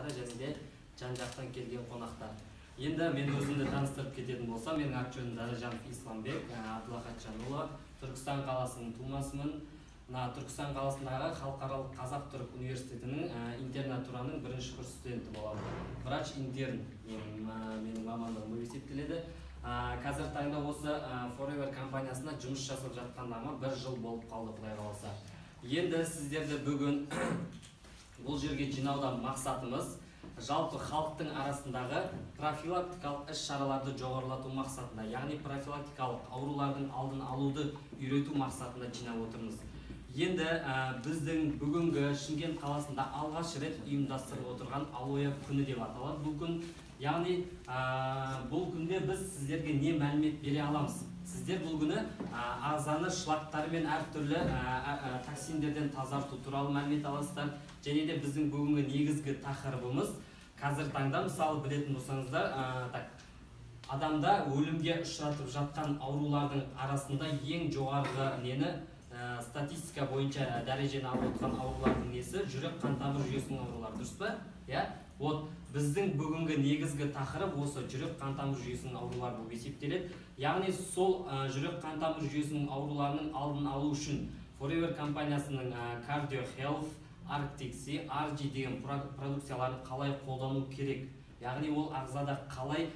қонақтары және де жан-жақтан келген қонақтар. Енді мен өзімді таныстырып кететін болсам, менің аты жөнім Даражанов Исламбек Абдулахатжанұлы, Түркістан қаласының тумасымын. Мына Түркістан қаласындағы халықаралық қазақ-түрік университетінің интернатураның бірінші курс студенті боламын. Врач интерн менің мамандығым болып есептеледі. Қазір таңда осы Forever компаниясында жұмыс жасап жатқаныма бір жыл болып қалды, Құдай қаласа. Енді сіздерді бүгін бұл жерге жинаудан мақсатымыз жалпы халықтың арасындағы профилактикалық іс-шараларды жоғарылату мақсатында, яғни профилактикалық аурулардың алдын алуды үйрету мақсатында жинап отырмыз. Енді біздің бүгінгі Шымкент қаласында алғаш рет ұйымдастырылып отырған Алоэ күні деп аталады бұл күн. Яғни бұл күнде біз сіздерге не мәлімет бере аламыз? Сіздер бұл күні ағзаны шлактар мен әртүрлі токсиндерден тазарту туралы мәлімет аласыздар. Және де біздің бүгінгі негізгі тақырыбымыз қазір таңда, мысалы білетін болсаңыздар, адамда өлімге ұшыратып жатқан аурулардың арасында ең жоғарғы нені, статистика бойынша дәрежені алып отырған аурулардың несі жүрек қан тамыр жүйесінің аурулары, дұрыс па? Иә? Вот біздің бүгінгі негізгі тақырып осы жүрек қан тамыр жүйесінің аурулары болып есептеледі. Яғни сол жүрек қан тамыр жүйесінің ауруларының алдын алу үшін Forever компаниясының Cardio Health, Arctic Sea, RG деген продукцияларын қалай қолдану керек? Яғни ол ағзада қалай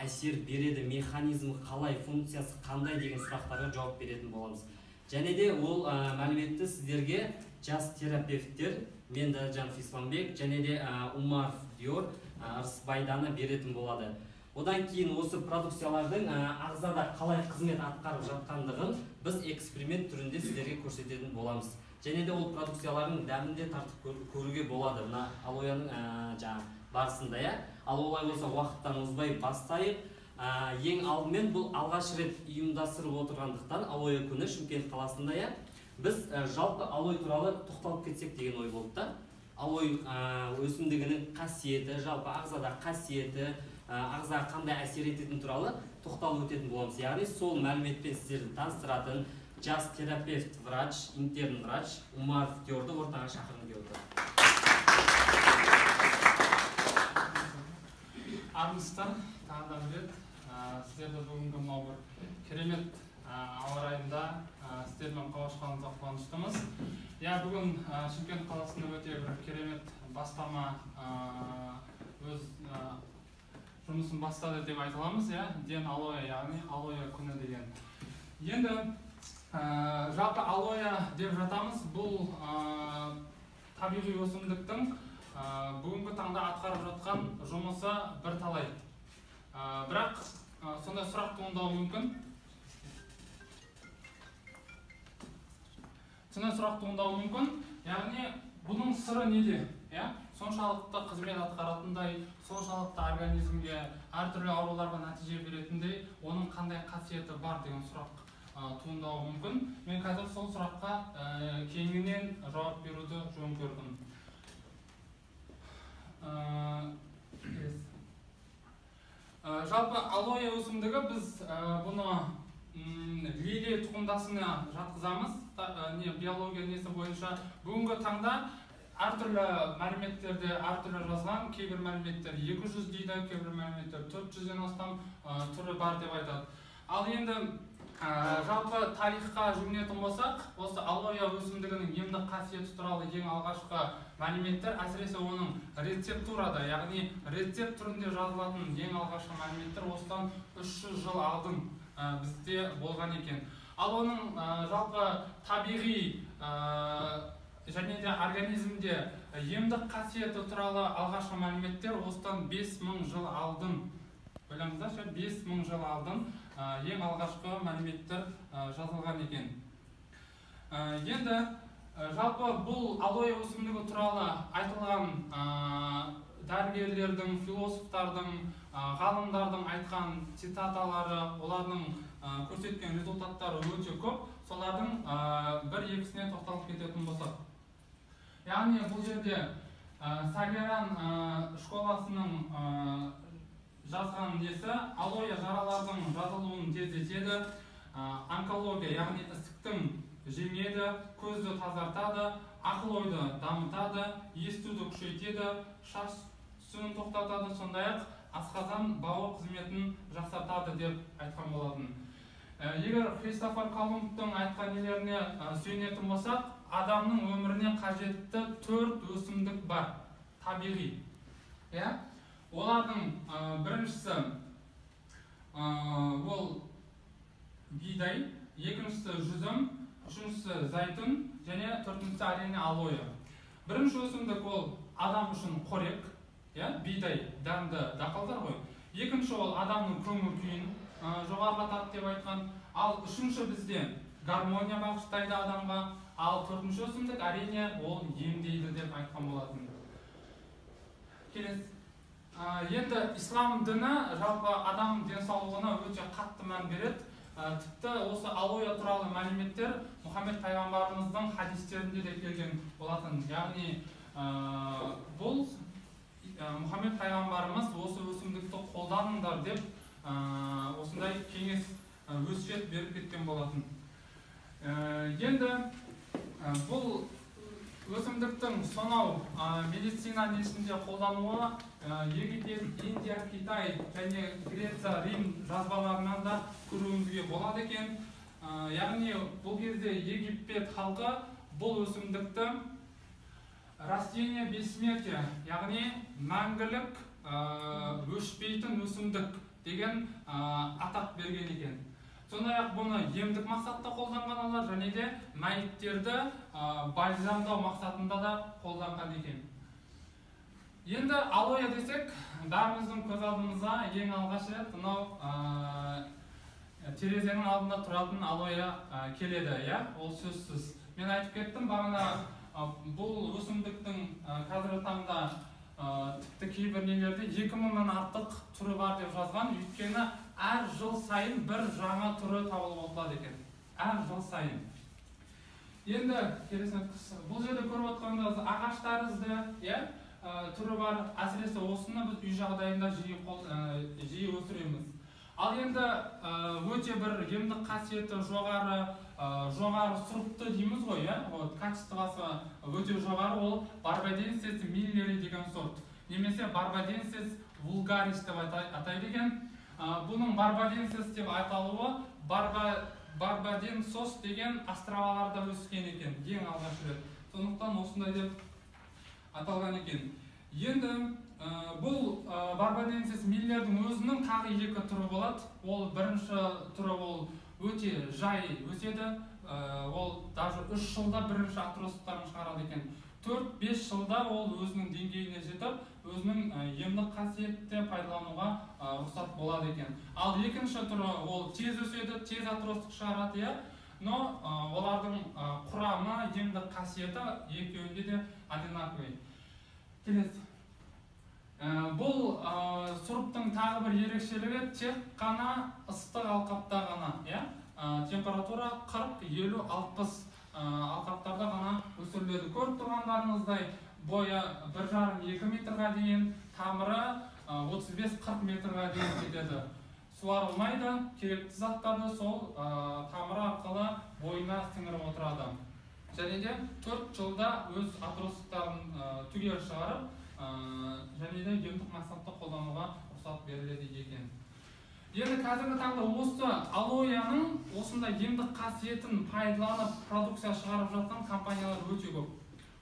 әсер береді, механизмі қалай, функциясы қандай деген сұрақтарға жауап беретін боламыз. Және де ол мәліметті сіздерге жас терапевттер, мен Даражанов Исламбек және де Умаров Диор Ырысбайданы беретін болады. Одан кейін осы продукциялардың ағзада қалай қызмет атқарып жатқандығын біз эксперимент түрінде сіздерге көрсететін боламыз. Және де ол продукциялардың дәмін де тартып көруге болады мына алояның жаңа барысында, иә. Ал олай болса уақыттан озбай бастайық. Ең алдымен бұл алғаш рет ұйымдастырып отырғандықтан Алоэ күні Шымкент қаласында, иә, біз жалпы алоэ туралы тоқталып кетсек деген ой болды да. Алоэ өсімдігінің қасиеті, жалпы ағзада қасиеті, ағзаға қандай әсер ететіні туралы тоқталып өтетін боламыз. Яғни сол мәліметпен сіздерді таныстыратын жас терапевт врач, интерн врач Умаров Диорды ортаға шақырғым келіп отыр. Армысыздар, тағы да бір рет сіздерді бүгінгі мынау бір керемет ауа райында сіздермен қауышқанымызға қуаныштымыз. Иә, бүгін Шымкент қаласында өте бір керемет бастама өз жұмысын бастады деп айта аламыз, иә, Ден Алоэ, яғни Алоэ күні деген. Енді жалпы алоэ деп жатамыз, бұл табиғи өсімдіктің бүгінгі таңда атқарып жатқан жұмысы бірталай. Бірақ сондай сұрақ туындауы мүмкін. Сондай сұрақ туындауы мүмкін, яғни бұның сыры неде? Иә? Соншалықты қызмет атқаратындай, соншалықты организмге әртүрлі ауруларға нәтиже беретіндей, оның қандай қасиеті бар деген сұрақ туындауы мүмкін. Мен қазір сол сұраққа кеңінен жауап беруді жөн көрдім. Жалпы алоэ өсімдігі біз бұны лилия тұқымдасына жатқызамыз. Биология несі бойынша бүгінгі таңда әртүрлі мәліметтерде әртүрлі жазған, кейбір мәліметтер 200 дейді, кейбір мәліметтер 400-ден астам түрі бар деп айтады. Ал енді жалпы тарихқа жүгінетін болсақ, осы алоэ өсімдігінің емдік қасиеті туралы ең алғашқы мәліметтер, әсіресе оның рецептурада, яғни рецепт түрінде жазылатын ең алғашқы мәліметтер осыдан 300 жыл алдын бізде болған екен. Ал оның жалпы табиғи және де организмде емдік қасиеті туралы алғашқы мәліметтер осыдан 5000 жыл алдын, ойлаңыздаршы, 5000 жыл алдын ең алғашқы мәліметтер жазылған екен. Енді жалпы бұл алоэ өсімдігі туралы айтылған дәрігерлердің, философтардың, ғалымдардың айтқан цитаталары, олардың көрсеткен результаттары өте көп. Солардың бір-екісіне тоқталып кететін болсақ. Яғни бұл жерде Сагеран школасының жазған несі алоэ жаралардың жазылуын тездетеді, онкология, яғни ісіктің жеңеді, көзді тазартады, ақыл ойды дамытады, естуді күшейтеді, шаш түсуін тоқтатады, сондай-ақ асқазан бауыр қызметін жақсартады деп айтқан болатын. Егер Христофор Колумбтың айтқан нелеріне сүйенетін болсақ, адамның өміріне қажетті 4 өсімдік бар, табиғи. Иә? Олардың біріншісі ол бидай, екіншісі жүзім, үшіншісі зәйтүн және төртіншісі әрине алоэ. Бірінші өсімдік ол адам үшін қорек, иә, бидай дәнді дақылдар ғой. Екінші ол адамның көңіл күйін жоғарылатады деп айтқан. Ал үшінші бізде гармония бағыштайды адамға. Ал төртінші өсімдік әрине ол емдейді деп айтқан болатын. Келесі. Енді ислам діні жалпы адам денсаулығына өте қатты мән береді. Тіпті осы алоэ туралы мәліметтер Мұхаммед пайғамбарымыздың хадистерінде де келген болатын. Яғни бұл Мұхаммед пайғамбарымыз осы өсімдікті қолданыңдар деп осындай кеңес, өсиет беріп кеткен болатын. Енді бұл өсімдіктің сонау медицина несінде қолдануы Египет, Индия, Китай және Греция, Рим жазбаларынан да көруімізге болады екен. Яғни бұл кезде Египет халқы бұл өсімдікті растение бессмертия, яғни мәңгілік өшпейтін өсімдік деген атақ берген екен. Сондай-ақ бұны емдік мақсатта қолданған олар және де мәйіттерді бальзамдау мақсатында да қолданған екен. Енді алоэ десек, бәріміздің көз алдымызға ең алғаш рет мынау терезенің алдында тұратын алоэ келеді, иә, ол сөзсіз. Мен айтып кеттім бағана, бұл өсімдіктің қазіргі таңда тіпті кейбір нелерде 2000-нан артық түрі бар деп жазған, өйткені әр жыл сайын бір жаңа түрі табылып отырады екен. Әр жыл сайын. Енді келесі, бұл жерде көріп отырғандарыңыз ағаш тәрізді, иә, түрі бар. Әсіресе осыны біз үй жағдайында жиі өсіреміз. Ал енді өте бір емдік қасиеті жоғары, жоғары сұрыпты дейміз ғой, иә, вот качествосы өте жоғары, ол Барбаденсис миллери деген сорт, немесе Барбаденсис вулгарис деп атайды екен. Бұның Барбаденсис деп аталуы Барбаденсос деген островаларда өскен екен ең алғаш рет. Сондықтан осындай деп аталған екен. Енді бұл Барбаденсис миллердің өзінің тағы екі түрі болады. Ол бірінші түрі ол өте жай өседі. Ол даже 3 жылда бірінші отростықтарын шығарады екен. 4-5 жылда ол өзінің деңгейіне жетіп, өзінің емдік қасиетте пайдалануға рұқсат болады екен. Ал екінші түрі ол тез өседі, тез отростық шығарады, иә. Но олардың құрамы, емдік қасиеті екеуінде де одинаковый. Келесі. Бұл сұрыптың тағы бір ерекшелігі тек қана ыстық алқапта ғана, иә? Температура 40, 50, 60 алқаптарда ғана өсіріледі. Көріп тұрғандарыңыздай бойы 1,5-2 метрға дейін, тамыры 35-40 метрға дейін кетеді. Суарылмайды, керекті заттарды сол тамыры арқылы бойына сіңіріп отырады. Және де 4 жылда өз отростықтарын түгел шығарып, және де емдік мақсатта қолдануға рұқсат беріледі екен. Енді қазіргі таңда осы алоэның осындай емдік қасиетін пайдаланып продукция шығарып жатқан компаниялар өте көп.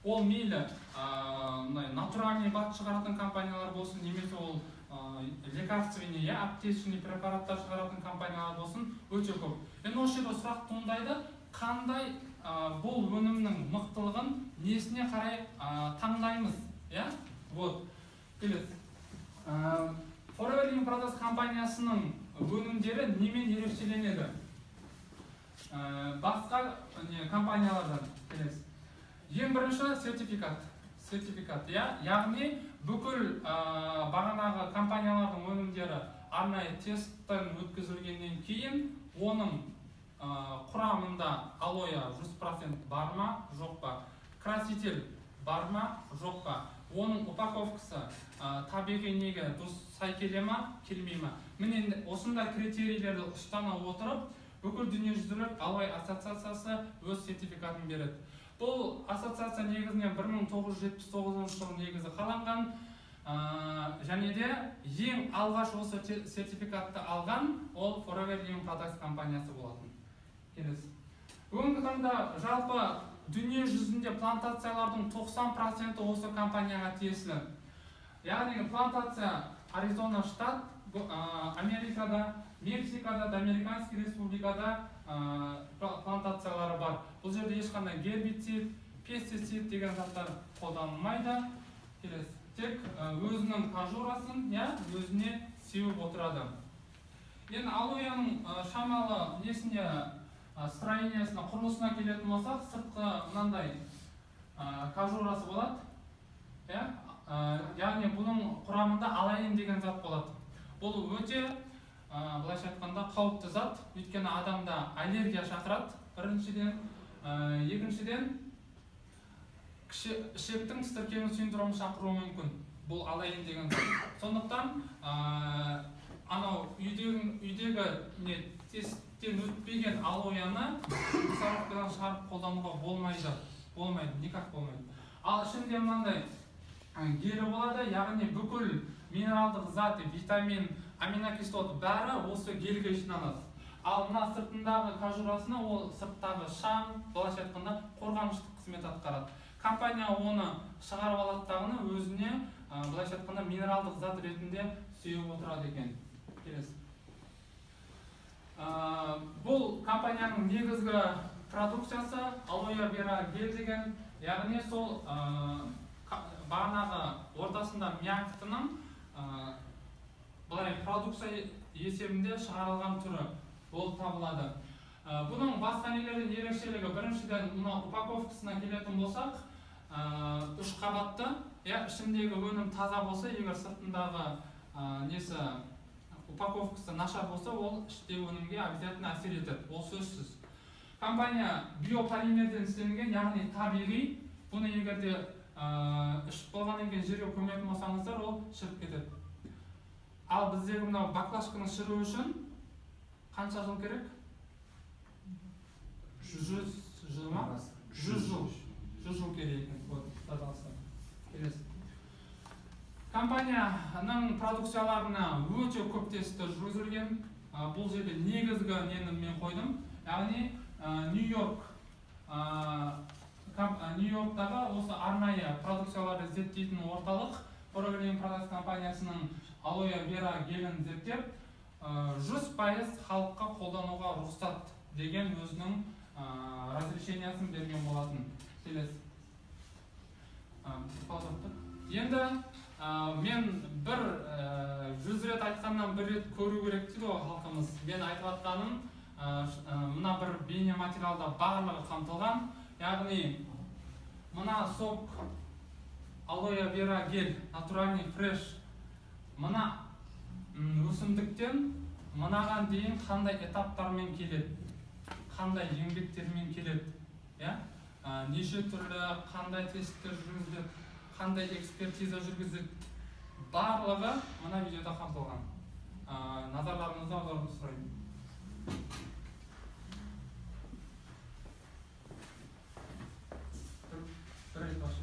Ол мейлі натуральный бат шығаратын компаниялар болсын, немесе ол лекарственный, аптечный препараттар шығаратын компаниялар болсын, өте көп. Енді осы жерде сұрақ туындайды, қандай бұл өнімнің мықтылығын несіне қарай таңдаймыз, иә? Вот. Келесі. Forever Living Products компаниясының өнімдері немен ерекшеленеді? Басқа компаниялардан. Келесі. Ең бірінші сертификат. Сертификат, иә? Яғни бүкіл бағанағы компаниялардың өнімдері арнайы тесттен өткізілгеннен кейін оның құрамында алоэ 100% бар ма, жоқ па? Краситель бар ма, жоқ па? Оның упаковкасы табиғи неге дұрыс сай келе ма, келмей ма? Міне осындай критерийлерді ұстана отырып, бүкіл дүниежүзілік алоэ ассоциациясы өз сертификатын береді. Бұл ассоциация негізінен 1979 жылы негізі қаланған. Және де ең алғаш осы сертификатты алған ол Forever Living Products компаниясы болатын. Келесі. Бүгінгі таңда жалпы дүние жүзінде плантациялардың 90% осы компанияға тиесілі. Яғни плантация Аризона штат, Америкада, Мексикада, Доминиканский республикада плантациялары бар. Бұл жерде ешқандай гербицид, пестицид деген заттар қолданылмайды. Келесі. Тек өзінің кожурасын, өзіне сеуіп отырады. Енді алоэның шамалы несіне, строениесіне, құрылысына келетін болсақ, сыртқы мынандай кожурасы болады. Яғни бұның құрамында алаин деген зат болады. Бұл өте, былайша айтқанда, қауіпті зат, өйткені адамда аллергия шақырады, біріншіден, екіншіден, ішектің тітіркену синдромын шақыруы мүмкін. Бұл алаин деген зат. Сондықтан анау үйдегі не тесттен өтпеген алояны сарафкадан шығарып қолдануға болмайды. Болмайды, никак болмайды. Ал ішінде мынандай гелі болады, яғни бүкіл минералдық зат, витамин, аминокислот бәрі осы гельге жиналады. Ал мына сыртындағы кожурасына ол сырттағы шаң, былайша айтқанда, қорғаныштық қызмет атқарады. Компания оны шығарып алады дағыны өзіне, былайша айтқанда, минералдық зат ретінде сүйіп отырады екен. Келесі. Бұл компанияның негізгі продукциясы алоэ вера гель деген, яғни сол бағанағы ортасында мякотының былай продукция есебінде шығарылған түрі болып табылады. Бұның басқа нелерден ерекшелігі, біріншіден, мына упаковкасына келетін болсақ, үш қабатты, ішіндегі өнім таза болса, егер сыртындағы несі упаковкасы нашар болса, ол іштегі өнімге обязательно әсер етеді, ол сөзсіз. Компания биополимерден істелінген, яғни табиғи. Бұны егер де ішіп болғаннан кейін жерге көметін болсаңыздар, ол шіріп кетеді. Ал біздегі мынау баклажканы шіру үшін қанша жыл керек? 100 жыл ма? 100 жыл. 100 жыл керек екен. Вот, пожалуйста. Келесі. Компанияның продукцияларына өте көп тесттер жүргізілген. Бұл жерде негізгі нені мен қойдым. Яғни Нью-Йорктағы осы арнайы продукцияларды зерттейтін орталық Forever Living Products компаниясының алоэ вера гелін зерттеп, 100% халыққа қолдануға рұқсат деген өзінің разрешениясын берген болатын. Келесі. Енді мен бір 100 рет айтқаннан бір рет көру керек дейді ғой халқымыз. Мен айтып жатқаным мына бір бейнематериалда барлығы қамтылған. Яғни мына сок алоэ вера гель натуральный фреш, мына өсімдіктен мынаған дейін қандай этаптармен келеді, қандай еңбектермен келеді, неше түрлі, қандай тесттер жүргізіледі, қандай экспертиза жүргізіледі, барлығы мына видеода қамтылған. Назарларыңызды аударуды сұраймын. Бір рет басыңыз.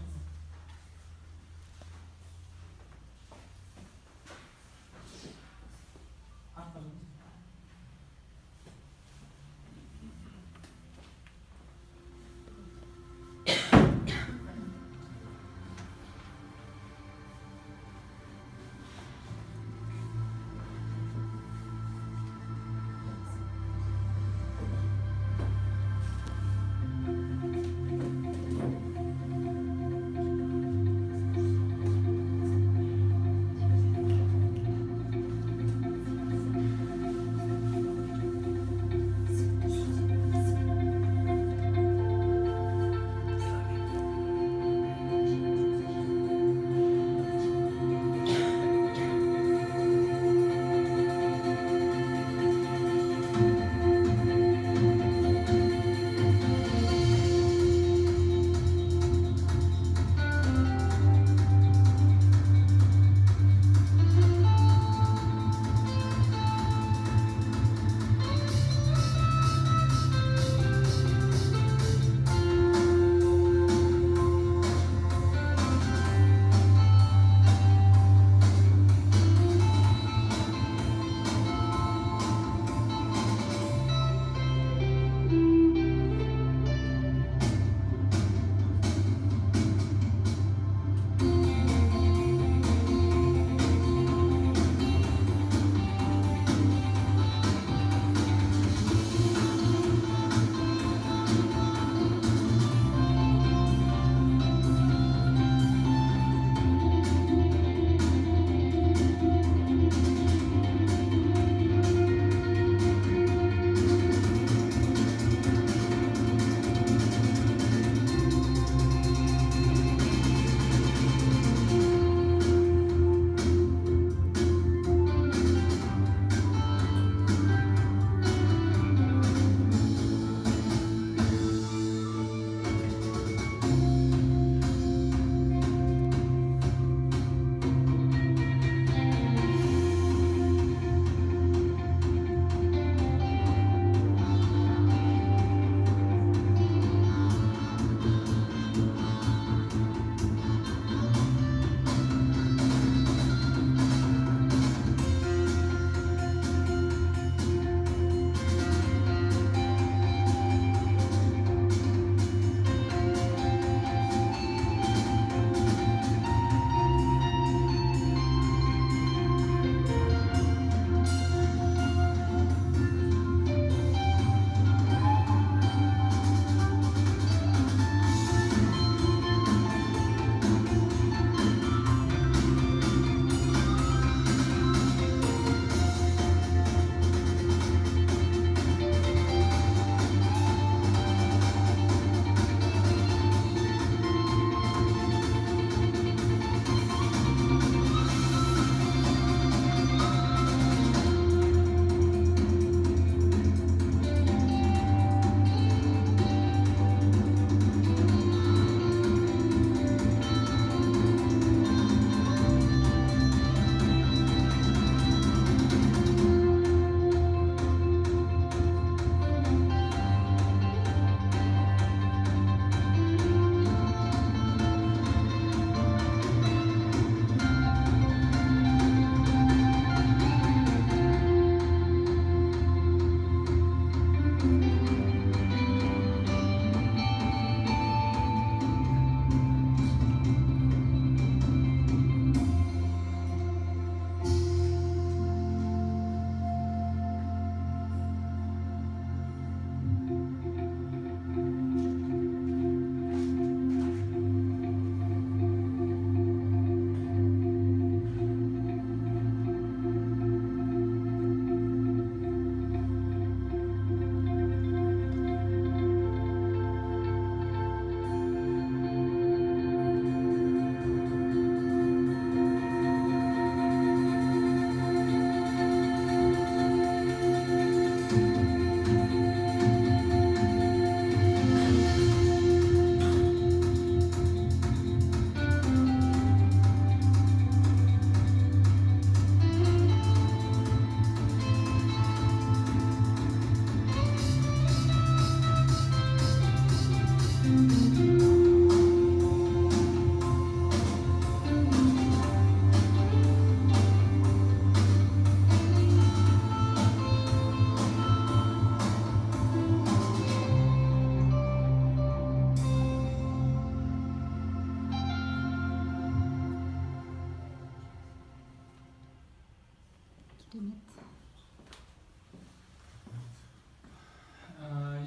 Керемет.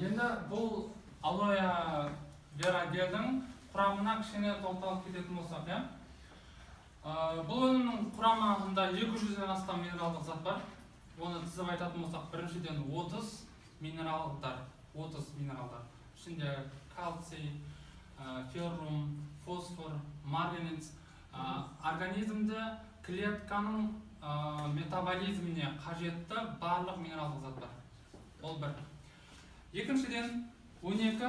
Енді бұл алоэ вера гельдің құрамына кішкене тоқталып кететін болсақ, иә. Бұл өнімнің құрамында 200-ден астам минералдық зат бар. Оны тізіп айтатын болсақ, біріншіден 30 минералдар, 30 минералдар. Ішінде кальций, феррум, фосфор, марганец, организмде клетканың метаболизміне қажетті барлық минералдық зат бар. Ол бір. Екіншіден 12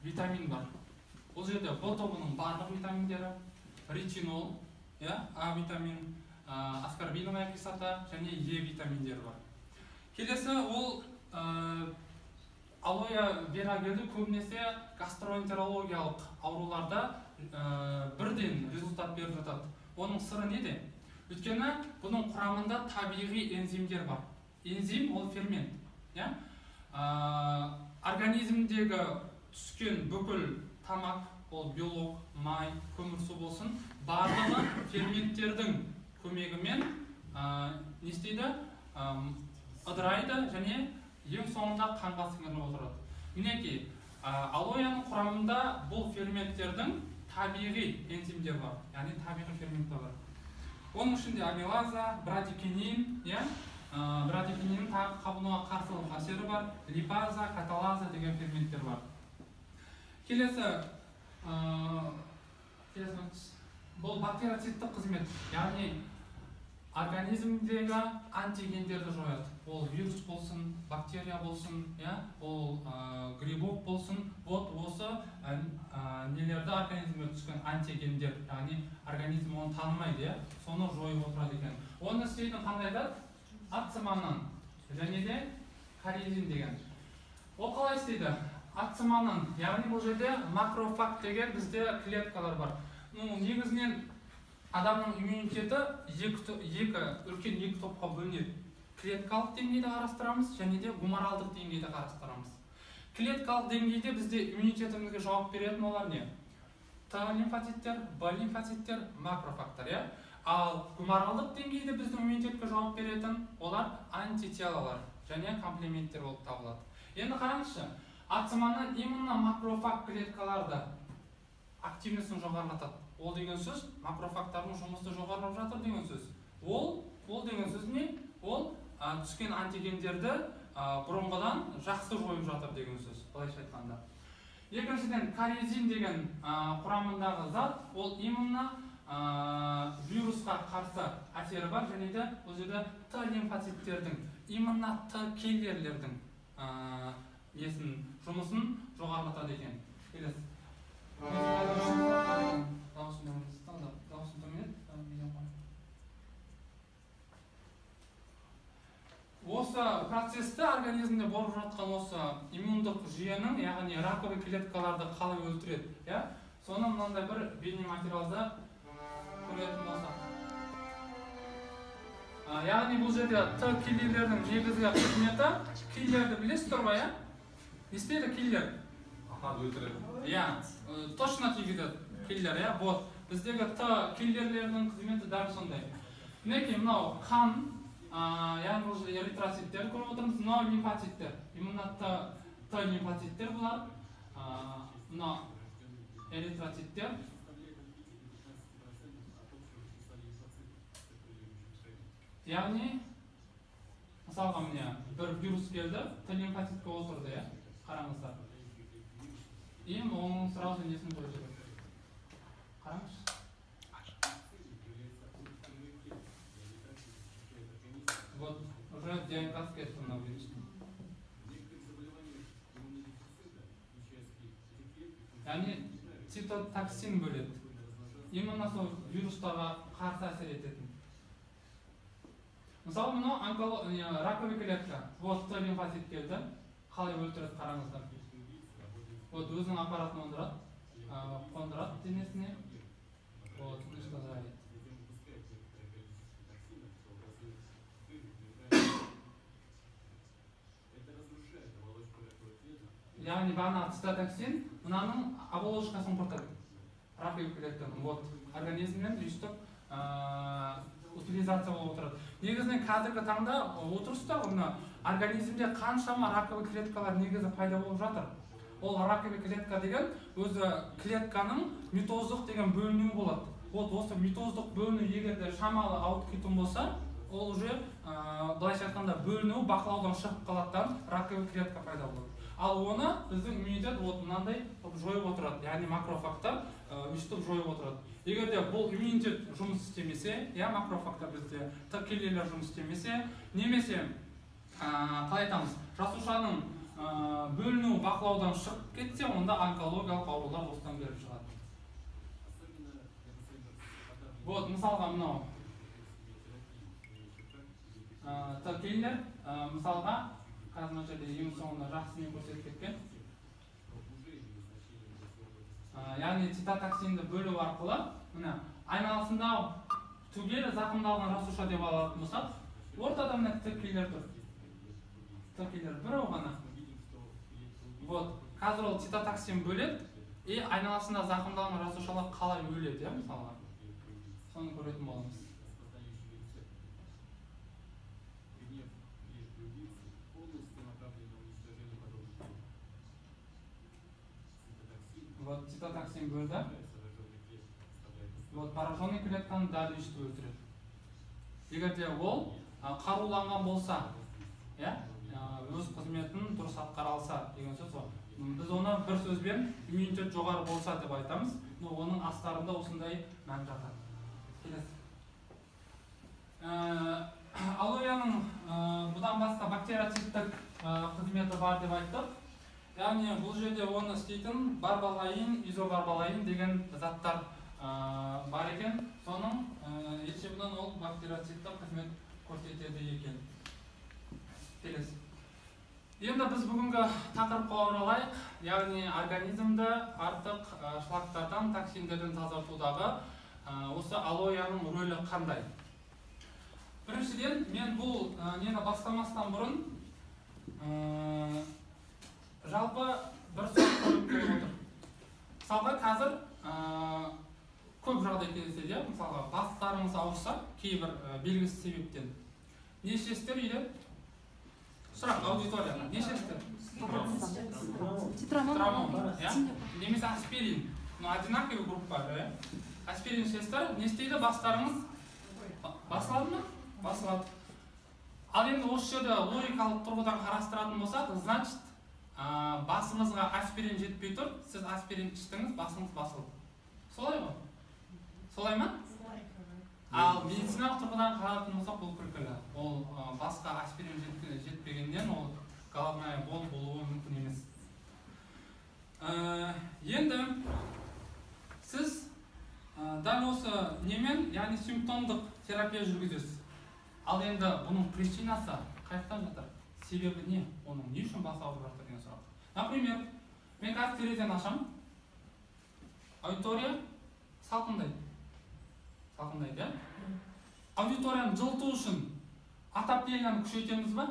витамин бар. Бұл жерде Б тобының барлық витаминдері, ретинол, А витамин, аскорбиновая кислота және Е витаминдері бар. Келесі ол алоэ вера гельді көбінесе гастроэнтерологиялық ауруларда бірден результат беріп жатады. Оның сыры неде? Өйткені бұның құрамында табиғи энзимдер бар. Энзим ол фермент. Организмдегі түскен бүкіл тамақ, ол белок, май, көмірсу болсын, барлығы ферменттердің көмегімен не істейді? Ыдырайды және ең соңында қанға сіңіріліп отырады. Мінекей, алоэның құрамында бұл ферменттердің табиғи энзимдер бар, яғни табиғи ферменттер бар. Оның ішінде амилаза, брадикинин, брадикининнің тағы қабынуға қарсылық әсері бар, липаза, каталаза деген ферменттер бар. Келесі, бұл бактериоциттік қызмет, яғни организмдегі антигендерді жояды. Ол вирус болсын, бактерия болсын, ол грибок болсын, вот осы нелерді организмге түскен антигендер, яғни организм оны танымайды, соны жойып отырады екен. Оны істейтін қандай зат? Ациманан және де каризин деген. Ол қалай істейді? Ациманан, яғни бұл жерде макрофаг деген бізде клеткалар бар. Негізінен адамның иммунитеті үлкен екі топқа бөлінеді. Клеткалық деңгейде қарастырамыз және де гуморалдық деңгейде қарастырамыз. Клеткалық деңгейде бізде иммунитетімізге жауап беретін олар не? Т лимфоциттер, Б лимфоциттер, макрофагтар, иә? Ал гуморалдық деңгейде біздің иммунитетке жауап беретін олар антителалар және комплементтер болып табылады. Енді қараңызшы, ациманнан именно макрофаг клеткаларды активностін жоғарылатады. Ол деген сөз макрофагтардың жұмысы жоғарылап жатыр деген сөз. Ол деген сөз не? Ол түскен антигендерді бұрынғыдан жақсы жойып жатыр деген сөз, былайша айтқанда. Екіншіден, каризин деген құрамындағы зат, ол именно вирусқа қарсы әсері бар және де бұл жерде Т лимфоциттердің, именно Т киллерлердің несін, жұмысын жоғарылатады екен. Келесі. Осы процесті организмде болып жатқан осы иммундық жүйенің, яғни раковый клеткаларды қалай өлтіреді, иә? Соны мынандай бір бейнематериалда көретін болсақ. Яғни бұл жерде Т киллерлердің негізгі қызметі, киллерді білесіздер ғой, иә? Не істейді киллер? Өлтіреді. Иә, точно тигізеді киллер, иә? Вот, біздегі Т киллерлерінің қызметі дәл сондай. Мінекей, мынау қан, яғни бұл жерде эритроциттер көріп отырмыз, мынау лимфоциттер, именно Т лимфоциттер бұлар, мынау эритроциттер. Яғни, мысалға міне бір вирус келді, Т лимфоцитке отырды, иә? Қараңыздар. И оның сразу несін қойып жіберді. Қараңызшы. Вот, уже ДНК кетті мына вирустың. Яғни цитотоксин бөледі. Именно сол вирустарға қарсы әсер ететін. Мысалы, мынау раковый клетка. Вот, Т лимфоцит келді. Қалай өлтіреді қараңыздар. Вот, өзінің аппаратын қондырады денесіне. Вот, уничтожает. Яғни бағанағы цитотоксин мынаның оболочкасын құртады. Раковый клетканың. Вот, организмнен өйстіп мобилизация болып отырады. Негізінен қазіргі таңда отырыста мына организмде қаншама раковый клеткалар негізі пайда болып жатыр. Ол раковый клетка деген өзі клетканың митоздық деген бөлінуі болады. Вот осы митоздық бөліну егер де шамалы ауытқып кететін болса, ол уже былайша айтқанда бөліну бақылаудан шығып қалады, раковый клетка пайда болады. Ал оны біздің иммунитет вот мынандай жойып отырады, яғни макрофагтар өйстіп жойып отырады. Егер де бұл иммунитет жұмыс істемесе, я макрофагтар бізде Т клеткалар жұмыс істемесе, немесе қалай айтамыз, жасушаның бөліну бақылаудан шығып кетсе, онда онкологиялық аурулар осыдан келіп шығады. Вот, мысалға мынау Т клеткалар, мысалға қазір мына жерде ең соңында жақсы не көрсетіп кеткен. Яғни цитотоксинді бөлу арқылы міне айналасында түгел зақымдалған жасуша деп алатын болсақ, ортада мына Т клеткалар тұр. Т клеткалар біреу ғана. Вот, қазір ол цитотоксин бөледі, и айналасында зақымдалған жасушалар қалай өледі, иә, мысалға. Соны көретін боламыз. Вот цитотоксин бөлді. Вот пораженный клетканы дәл өйстіп өлтіреді. Егер де ол қаруланған болса, иә, өз қызметін дұрыс атқара алса деген сөз ғой. Біз оны бір сөзбен иммунитет жоғары болса деп айтамыз, но оның астарында осындай мән жатады. Келесі. Алоэның бұдан басқа бактериоциттік қызметі бар деп айттық. Яғни бұл жерде оны істейтін барбалаин, изобарбалаин деген заттар бар екен. Соның есебінен ол бактериоциттік қызмет көрсетеді екен. Келесі. Енді біз бүгінгі тақырыпқа оралайық. Яғни организмді артық шлактардан, токсиндерден тазартудағы осы алоэның рөлі қандай? Біріншіден, мен бұл нені бастамастан бұрын жалпы бір сұрақ қойып келіп отыр. Мысалға қазір көп жағдай кездеседі, мысалға бастарыңыз ауырса, кейбір белгісіз себептен. Не ішесіздер үйде? Сұрақ аудиторияға. Не ішесіздер? Цитрамон, иә? Немесе аспирин. Ну, одинаковый группа, иә? Аспирин ішесіздер, не істейді бастарыңыз? Басылады ма? Басылады. Ал енді осы жерде логикалық тұрғыдан қарастыратын болсақ, значит, басыңызға аспирин жетпей тұр, сіз аспирин іштіңіз, басыңыз басылды. Солай ғой? Солай ма? Ал медициналық тұрғыдан қаратын болсақ, бұл күлкілі. Ол басқа аспирин жетпегеннен ол головная боль болуы мүмкін емес. Енді сіз дәл осы немен, яғни симптомдық терапия жүргізесіз. Ал енді бұның причинасы қаяқтан жатыр? Себебі не? Оның не үшін бас ауырып жатыр деген сұрақ. Например, мен қазір терезені ашамын, аудитория салқындайды. Салқындайды, иә? Аудиторияны жылыту үшін отоплениені күшейтеміз ба?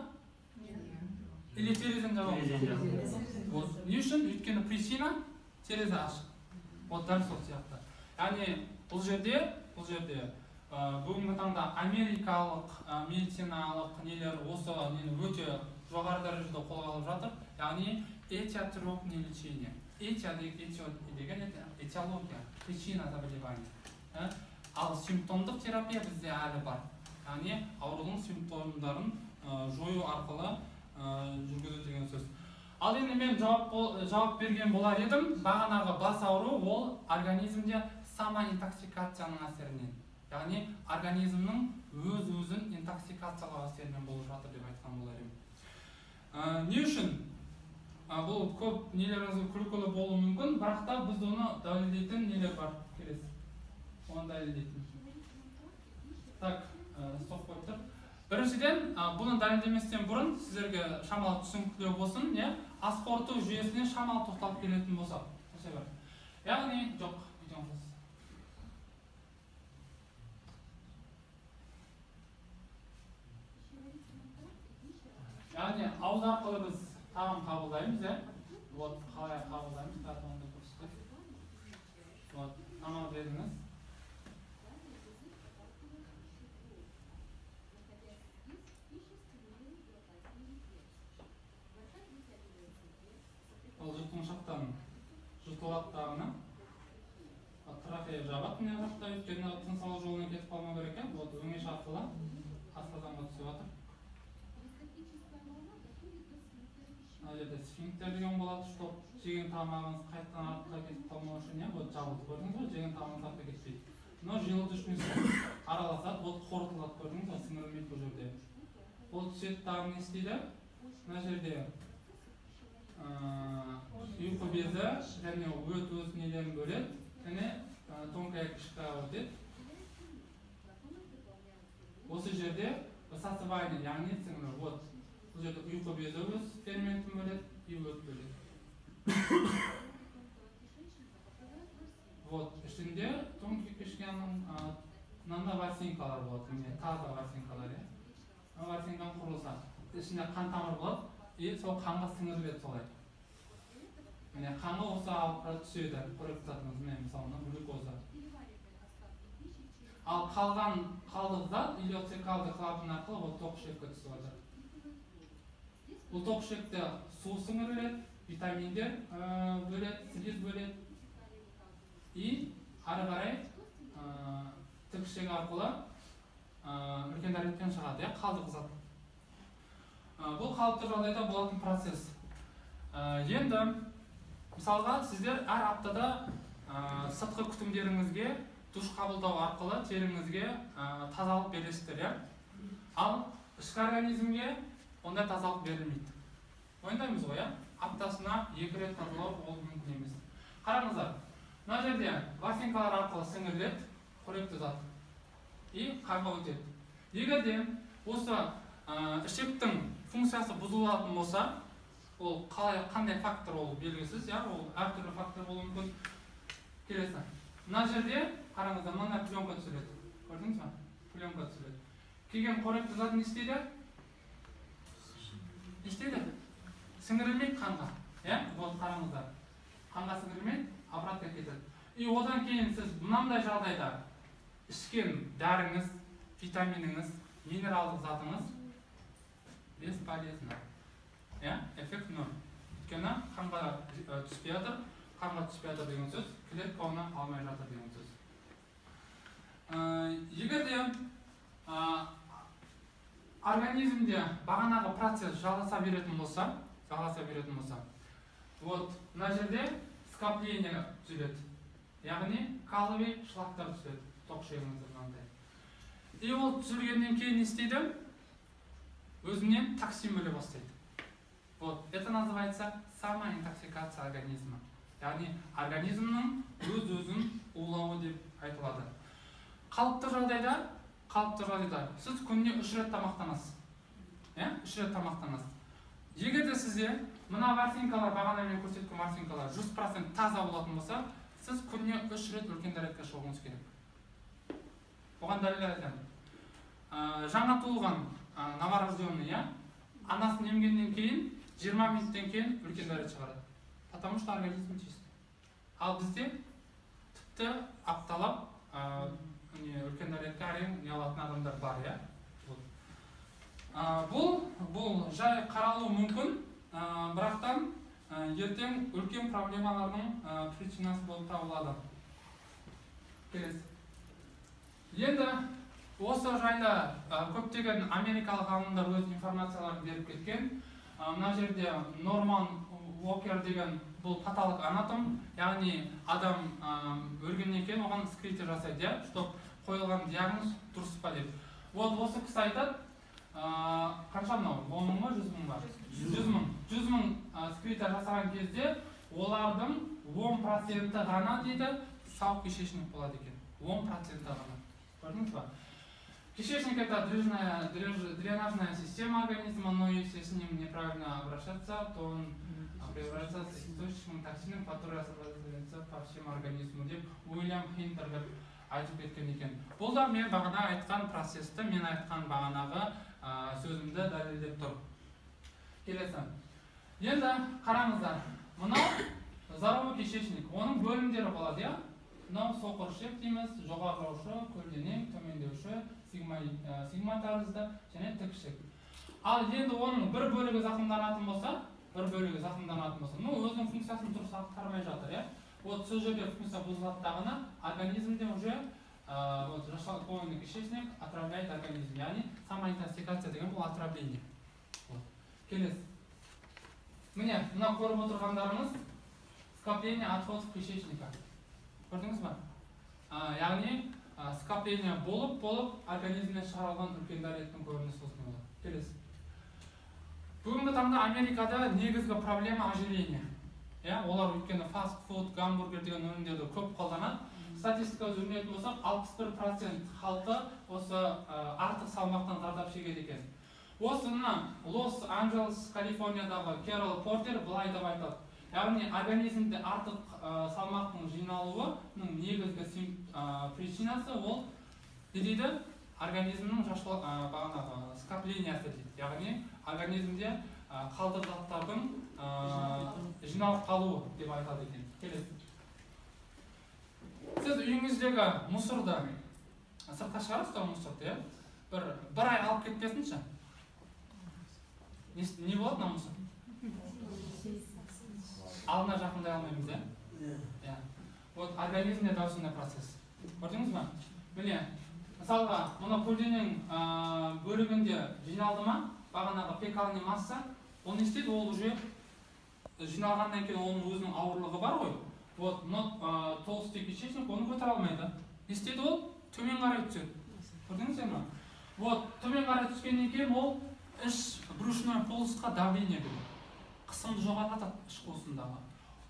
Или терезені жабамыз? Вот. Не үшін? Өйткені причина терезе ашық. Вот дәл сол сияқты. Яғни бұл жерде бүгінгі таңда америкалық медициналық нелер осы нені өте жоғары дәрежеде қолға алып жатыр. Яғни этиотропное лечение. Этио деген этиология, причина заболевания. Ал симптомдық терапия бізде әлі бар. Яғни аурудың симптомдарын жою арқылы жүргізу деген сөз. Ал енді мен жауап берген болар едім. Бағанағы бас ауру ол организмде самоинтоксикацияның әсерінен. Яғни организмнің өз-өзін интоксикациялау әсерінен болып жатыр деп айтқан болар едім. Не үшін? Бұл көп нелеріңізге күлкілі болуы мүмкін, бірақ та біз оны дәлелдейтін нелер бар. Келесі. Оны дәлелдейтін. Так, стоп қойып тұр. Біріншіден, бұны дәлелдеместен бұрын сіздерге шамалы түсініктілеу болсын, иә? Ас қорыту жүйесіне шамалы тоқталып келетін болсақ. Яғни, жоқ, видеоны. Яғни ауыз арқылы біз тағам қабылдаймыз, иә? Вот қалай қабылдаймыз, қазір оны да көрсетемін. Вот, тамақ дедіңіз. арқылы асқазанға түсіп жатыр. Мына жерде сфинктер деген болады, чтоб жеген тамағыңыз қайтадан артқа кетіп қалмау үшін, иә, вот жабылды, көрдіңіз ғой, жеген тамағыңыз артқа кетпейді. Мынау желудочный сок араласады, вот қорытылады, көрдіңіз ғой, сіңірілмейді бұл жерде. Ол түседі, тағы не істейді? Мына жерде ұйқы безі және өт өз нелерін бөледі, және тонкая кишкаға өтеді. Осы жерде всасывание, яғни сіңіру. Вот бұл жерде ұйқы безі өз ферментін бөледі и өт бөледі. Вот ішінде тонкий кишканың мынандай ворсинкалар болады, міне таза ворсинкалар, иә. Мына ворсинканың құрылысы. Ішінде қан тамыр болады, и сол қанға сіңіріледі солай. Міне қанға осы алып түседі, қорек затымыз, міне мысалы мына глюкоза. Ал қалған қалдық зат илеоцекалды клапан арқылы ол тоқ ішекке түсіп жатыр. Бұл тоқ ішекте су сіңіріледі, витаминдер бөледі, слиз бөледі. И ары қарай тік ішек арқылы үлкен дәреттен шығады, иә, қалдық зат. Бұл қалыпты жағдайда болатын процесс. Енді мысалға сіздер әр аптада сыртқы күтімдеріңізге душ қабылдау арқылы теріңізге тазалық бересіздер, иә? Ал ішкі организмге ондай тазалық берілмейді. Мойындаймыз ғой, иә? Аптасына 2 рет тазалау ол мүмкін емес. Қараңыздар, мына жерде ворсинкалар арқылы сіңіріледі қоректі зат и қанға өтеді. Егер де осы ішектің функциясы бұзылатын болса, ол қалай, қандай фактор ол белгісіз, иә, ол әртүрлі фактор болуы мүмкін. Келесі. Мына жерде қараңыздар, мынандай пленка түсіреді. Көрдіңіз ба? Пленка түсіреді. Келген қоректі зат не істейді? Не істейді? Сіңірілмейді қанға. Иә? Вот қараңыздар. Қанға сіңірілмейді, обратно кетеді. И одан кейін сіз мынандай жағдайда ішкен дәріңіз, витаминіңіз, минералдық затыңыз бесполезно. Иә? Эффект ноль. Өйткені қанға түспей жатыр, қанға түспей жатыр деген сөз, клетка оны алмай жатыр деген сөз. Егер де организмде бағанағы процесс жалғаса беретін болса, вот мына жерде скопление түзіледі. Яғни каловый шлактар түзіледі, тоқ ішегіңізде мынандай. И ол түзілгеннен кейін не істейді? Өзінен токсин бөле бастайды. Вот, это называется самоинтоксикация организма. Яғни организмнің өз-өзін улауы деп айтылады. Қалыпты жағдайда сіз күніне 3 рет тамақтанасыз. Иә, 3 рет тамақтанасыз. Егер де сізде мына ворсинкалар, бағана мен көрсеткен ворсинкалар 100% таза болатын болса, сіз күніне 3 рет үлкен дәретке шығуыңыз керек. Оған дәлел айтамын. Жаңа туылған новорожденный, иә, анасын емгеннен кейін 20 минуттен кейін үлкен дәрет шығарады. Потому что организм чистый. Ал бізде тіпті апталап үлкен дәретке әрең не алатын адамдар бар, иә. Бұл жай қаралуы мүмкін, бірақтан ертең үлкен проблемалардың причинасы болып табылады. Келесі. Енді осы жайында көптеген америкалық ғалымдар өз информацияларын беріп кеткен. Мына жерде Норман Уокер деген бұл патолог анатом, яғни адам өлгеннен кейін оған вскрытие жасайды, иә, чтоб қойылған диагноз дұрыс па деп. Вот осы кісі айтады, қанша мынау? 10 мың ба, 100 мың ба? 100 мың. 100 мың вскрытие жасаған кезде олардың 10% ғана дейді сау кишечник болады екен. 10% ғана. Көрдіңіз ба? Кишечник — это дренажная система организма, но если с ним неправильно обращаться, то он превращается в источник токсинов, которые освобождаются по всему организму деп Уильям Хинтер деп айтып кеткен екен. Бұл да мен бағана айтқан процесті, мен айтқан бағанағы сөзімді дәлелдеп тұр. Келесі. Енді қараңыздар, мынау здоровый кишечник, оның бөлімдері болады, иә? Мынау соқыр ішек дейміз, жоғарылаушы, көлденең, төмендеуші, сигма тәрізді және тік ішек. Ал енді оның бір бөлігі зақымданатын болса, ну өзінің функциясын дұрыс атқармай жатыр, иә? Вот сол жерде функция бұзылады дағыны, организмде уже Вот зашлакованный кишечник отравляет организм, яғни самоинтоксикация деген бұл отравление. Вот. Келесі. Міне, мына көріп отырғандарыңыз скопление отходов кишечника. Көрдіңіз ба? Яғни скопление болып болып организмнен шығарылған үлкен дәреттің көрінісі осындай болады. Келесі. Бүгінгі таңда Америкада негізгі проблема ожирение. Иә, олар өйткені фастфуд, гамбургер деген өнімдерді көп қолданады. Статистика жүгінетін болсақ, 61% халқы осы артық салмақтан зардап шегеді екен. Осыны Лос-Анджелес, Калифорниядағы Кэрол Портер былай деп айтады. Яғни организмде артық салмақтың жиналуының негізгі причинасы ол не дейді? Организмнің бағанағы скоплениясы дейді. Яғни организмде қалдық заттардың жиналып қалуы деп айтады екен. Келесі. Сіз үйіңіздегі мусорды сыртқа шығарасыз ғой, мусорды, иә? Бір ай алып кетпесінші. Не болады мына мусор? Алдына жақындай алмаймыз, иә? Иә. Вот организмде дәл сондай процесс. Көрдіңіз ба? Міне, мысалға, мына көлденең бөлігінде жиналды ма? Бағанағы фекальный масса, ол не істейді? Ол уже жиналғаннан кейін оның өзінің ауырлығы бар ғой. Вот, мына толстый кишечник оны көтере алмайды. Не істейді ол? Төмен қарай түседі. Көрдіңіздер ме? Вот, төмен қарай түскеннен кейін ол іш брюшной полостьқа давление береді. Қысымды жоғарылатады іш қуысындағы.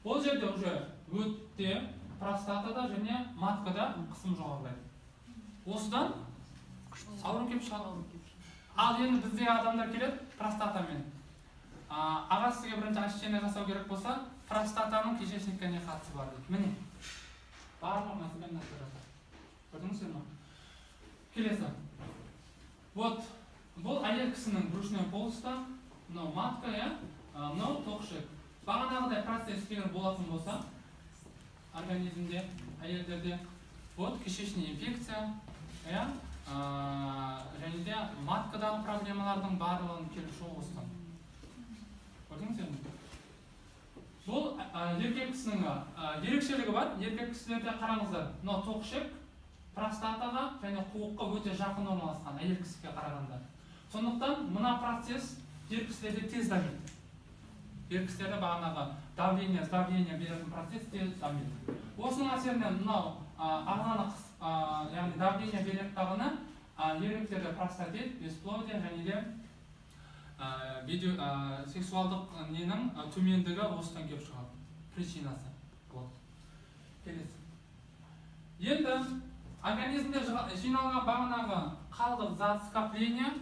Ол жерде уже өтте, простатада және маткада қысым жоғарылайды. Осыдан ауру келіп шығады. Ал енді бізде адамдар келеді простатамен. Аға, сізге бірінші очищение жасау керек болса, простатаның кишечникке не қатысы бар дейді. Міне, барлық мәселе мына жерде жатыр. Көрдіңіздер ме? Келесі. Вот, бұл әйел кісінің брюшной полостьта, мынау матка, иә, мынау тоқ ішек. Бағанағыдай процесс егер болатын болса, организмде, әйелдерде, вот кишечный инфекция, иә, және де маткадағы проблемалардың барлығын келіп шығуы осыдан. Көрдіңіздер ме? Бұл еркек кісінің ерекшелігі бар. Еркек кісілерде қараңыздар, мынау тоқ ішек простатаға және қуыққа өте жақын орналасқан әйел кісіге қарағанда. Сондықтан мына процесс ер кісілерде тез дамиды. Ер кісілерде бағанағы давление, сдавление беретін процесс тез дамиды. Осының әсерінен мынау ағзаны, яғни давление береді дағыны еркектерде простатит, бесплодие және де сексуалдық ненің төмендігі осыдан келіп шығады. Причинасы. Вот. Келесі. Енді организмде жиналған бағанағы қалдық зат, скопление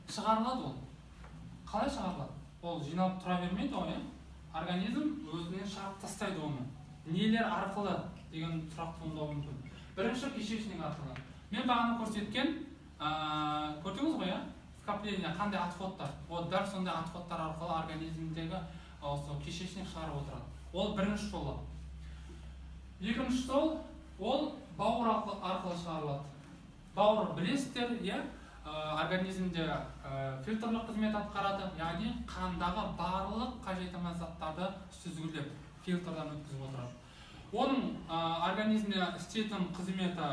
шығарылады ол. Қалай шығарылады? Ол жиналып тұра бермейді ғой, иә? Организм өзінен шығарып тастайды оны. Нелер арқылы деген сұрақ туындауы мүмкін. Бірінші кишечник арқылы. Мен бағана көрсеткен, көрдіңіз ғой, иә? Скопление, қандай отходтар. Вот дәл сондай отходтар арқылы организмдегі осы кишечник шығарып отырады. Ол бірінші жолы. Екінші жол, ол бауыр арқылы шығарылады. Бауыр білесіздер, иә, организмде фильтрлік қызмет атқарады, яғни қандағы барлық қажет емес заттарды сүзгілеп, фильтрдан өткізіп отырады. Оның организмде істейтін қызметі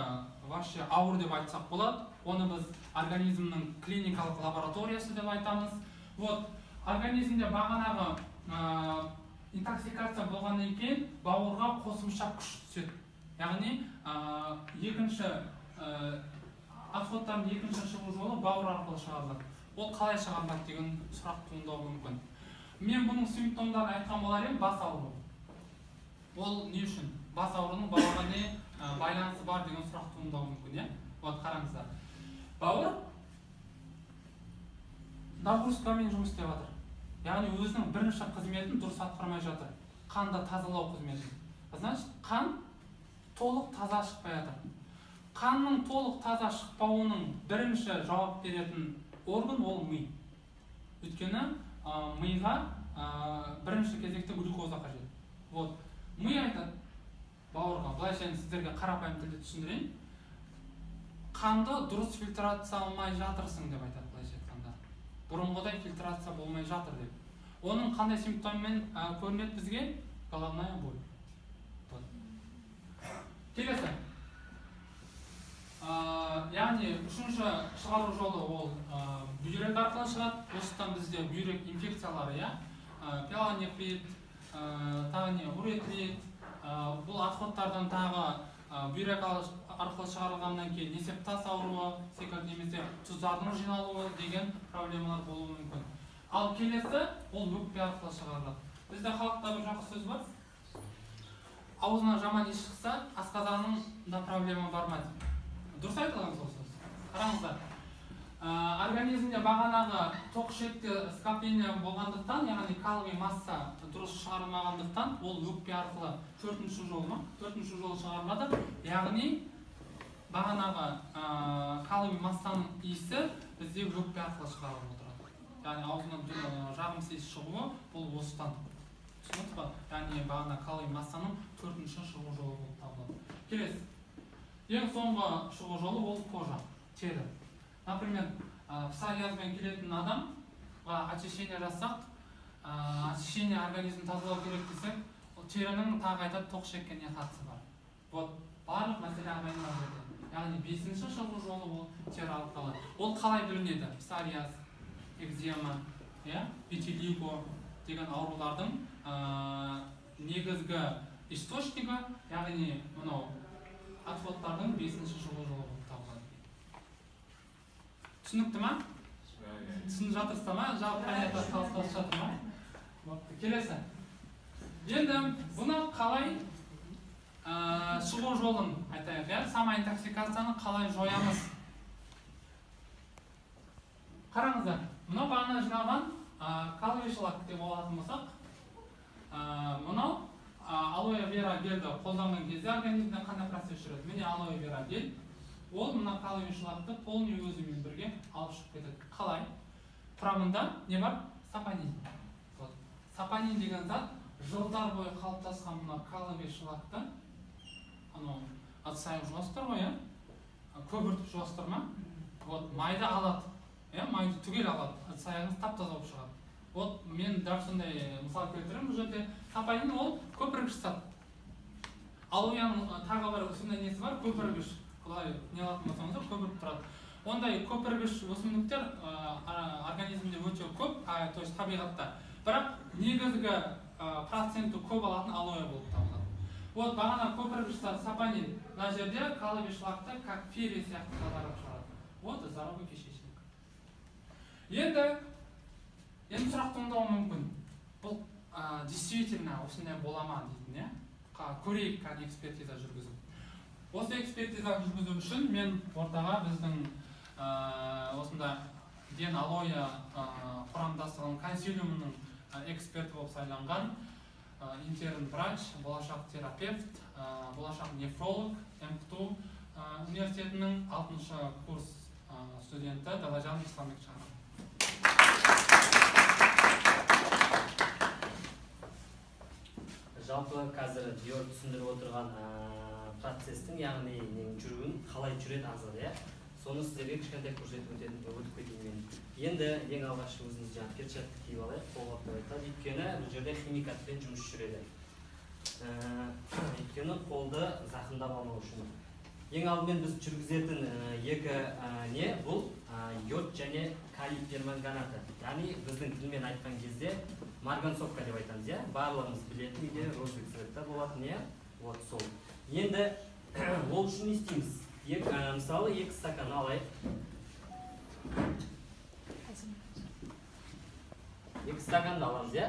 вообще ауыр деп айтсақ болады. Оны біз организмнің клиникалық лабораториясы деп айтамыз. Вот, организмде бағанағы интоксикация болғаннан кейін бауырға қосымша күш түседі. Яғни екінші отходтардың екінші шығу жолы бауыр арқылы шығарылады. Ол қалай шығарылады деген сұрақ туындауы мүмкін. Мен бұның симптомдарын айтқан болар едім. Бас ауруы. Ол не үшін? Бас ауруының бауырға не байланысы бар деген сұрақ туындауы мүмкін, иә? Вот қараңыздар. Бауыр нагрузкамен жұмыс істеп жатыр. Яғни өзінің бірінші қызметін дұрыс атқармай жатыр. Қанды тазалау қызметін. Значит, қан толық таза шықпай жатыр. Қанның толық таза шықпауының бірінші жауап беретін орган ол ми. Өйткені миға бірінші кезекте глюкоза қажет. Вот. Ми айтады бауырға, былайша енді сіздерге қарапайым тілде түсіндірейін. Қанды дұрыс фильтрация алмай жатырсың деп айтады, былайша айтқанда. Бұрынғыдай фильтрация болмай жатыр деп. Оның қандай симптоммен көрінеді бізге? Головная боль. Вот. Келесі. Яғни үшінші шығару жолы ол бүйрек арқылы шығады. Осыдан бізде бүйрек инфекциялары, иә, пиелонефрит, тағы не, уретрит, бұл отходтардан тағы бүйрек арқылы шығарылғаннан кейін несеп тас ауруы секілді немесе тұздардың жиналуы деген проблемалар болуы мүмкін. Ал келесі ол өкпе арқылы шығарылады. Бізде халықта бір жақсы сөз бар. Аузынан жаман иіс шықса, асқазанында проблема бар ма деп. Дұрыс айтылған сол сөз. Қараңыздар. Организмде бағанағы тоқ ішекте скопление болғандықтан, яғни каловый масса дұрыс шығарылмағандықтан, ол өкпе арқылы төртінші жол ма? Төртінші жол шығарылады. Яғни бағанағы каловый массаның иісі бізде өкпе арқылы шығарылып отырады. Яғни аузынан жағымсыз иіс шығуы бұл осыдан. Түсіндіңіз ба? Яғни бағана каловый массаның төртінші шығу жолы болып табылады. Келесі. Ең соңғы шығу жолы ол кожа, тері. Например, псориазбен келетін адамға очищение жасасақ, очищение организм тазалау керек десек, ол терінің тағы айтады тоқ ішекке не қатысы бар. Вот, барлық мәселе ағайындар жерде. Яғни бесінші шығу жолы ол тері арқылы. Ол қалай білінеді? Псориаз, экзема, витилиго деген аурулардың негізгі источнигі, яғни мынау отходтардың бесінші шығу жолы болып табылады. Түсінікті ма? Түсініп жатырсыздар ма? Жалпы понятно қалыптасып жатыр ма? Бопты. Келесі. Енді бұны қалай шығу жолын айтайық, иә? Самоинтоксикацияны қалай жоямыз? Қараңыздар, мынау бағана жиналған каловый шлак деп алатын болсақ, мынау алоэ вера гельді қолданған кезде организмде қандай процесс жүреді? Міне алоэ вера гель, ол мына каловый шлакты полный өзімен бірге алып шығып кетеді. Қалай? Құрамында не бар? Сапонин. Вот. Сапонин деген зат жылдар бойы қалыптасқан мына каловый шлакты, анау ыдыс аяқ жуасыздар ғой, иә? Көбіртіп жуасыздар ма? Вот, майды алады. Иә, майды түгел алады. Ыдыс аяғыңыз тап-таза болып шығады. Вот, мен дәл сондай мысал келтіремін бұл жерде. Сапонин ол көпіргіш зат. Алоэның тағы бір сондай несі бар, көпіргіш. Былай не алатын болсаңыздар, көпіріп тұрады. Ондай көпіргіш өсімдіктер организмде өте көп, то есть табиғатта. Бірақ негізгі проценті көп алатын алоэ болып табылады. Вот, бағана көпіргіш зат сапонин мына жерде каловый шлакты как перья сияқты тазарып шығарады. Вот, здоровый кишечник. Енді сұрақ туындауы мүмкін. Бұл действительно осындай бола ма дейтін, иә? Көрейік кәдімгі экспертиза жүргізіп. Осы экспертизаны жүргізу үшін мен ортаға біздің осында Ден Алоэ құрамдастығының консилиумының эксперті болып сайланған интерн врач, болашақ терапевт, болашақ нефролог, МКТУ университетінің 6-шы курс студенті Далажан Исламбек шақырды. Жалпы қазір Диор түсіндіріп отырған процестің, яғни ненің жүруін, қалай жүреді ағзада, иә? Соны сіздерге кішкентай көрсетіп өтіп кетейін мен. Енді ең алғаш өзіміз жаңа перчатка киіп алайық, қолғап деп айтады. Өйткені бұл жерде химикатпен жұмыс жүреді. Өйткені қолды зақымдап алмау үшін. Ең алдымен біз жүргізетін екі не бұл йод және калий перманганаты. Яғни біздің тілмен айтқан кезде марганцовка деп айтамыз, иә? Барлығымыз білетін үйде розовый цветта болатын, иә? Вот сол. Енді ол үшін не істейміз? Мысалы, екі стакан алайық. Екі стаканды аламыз, иә?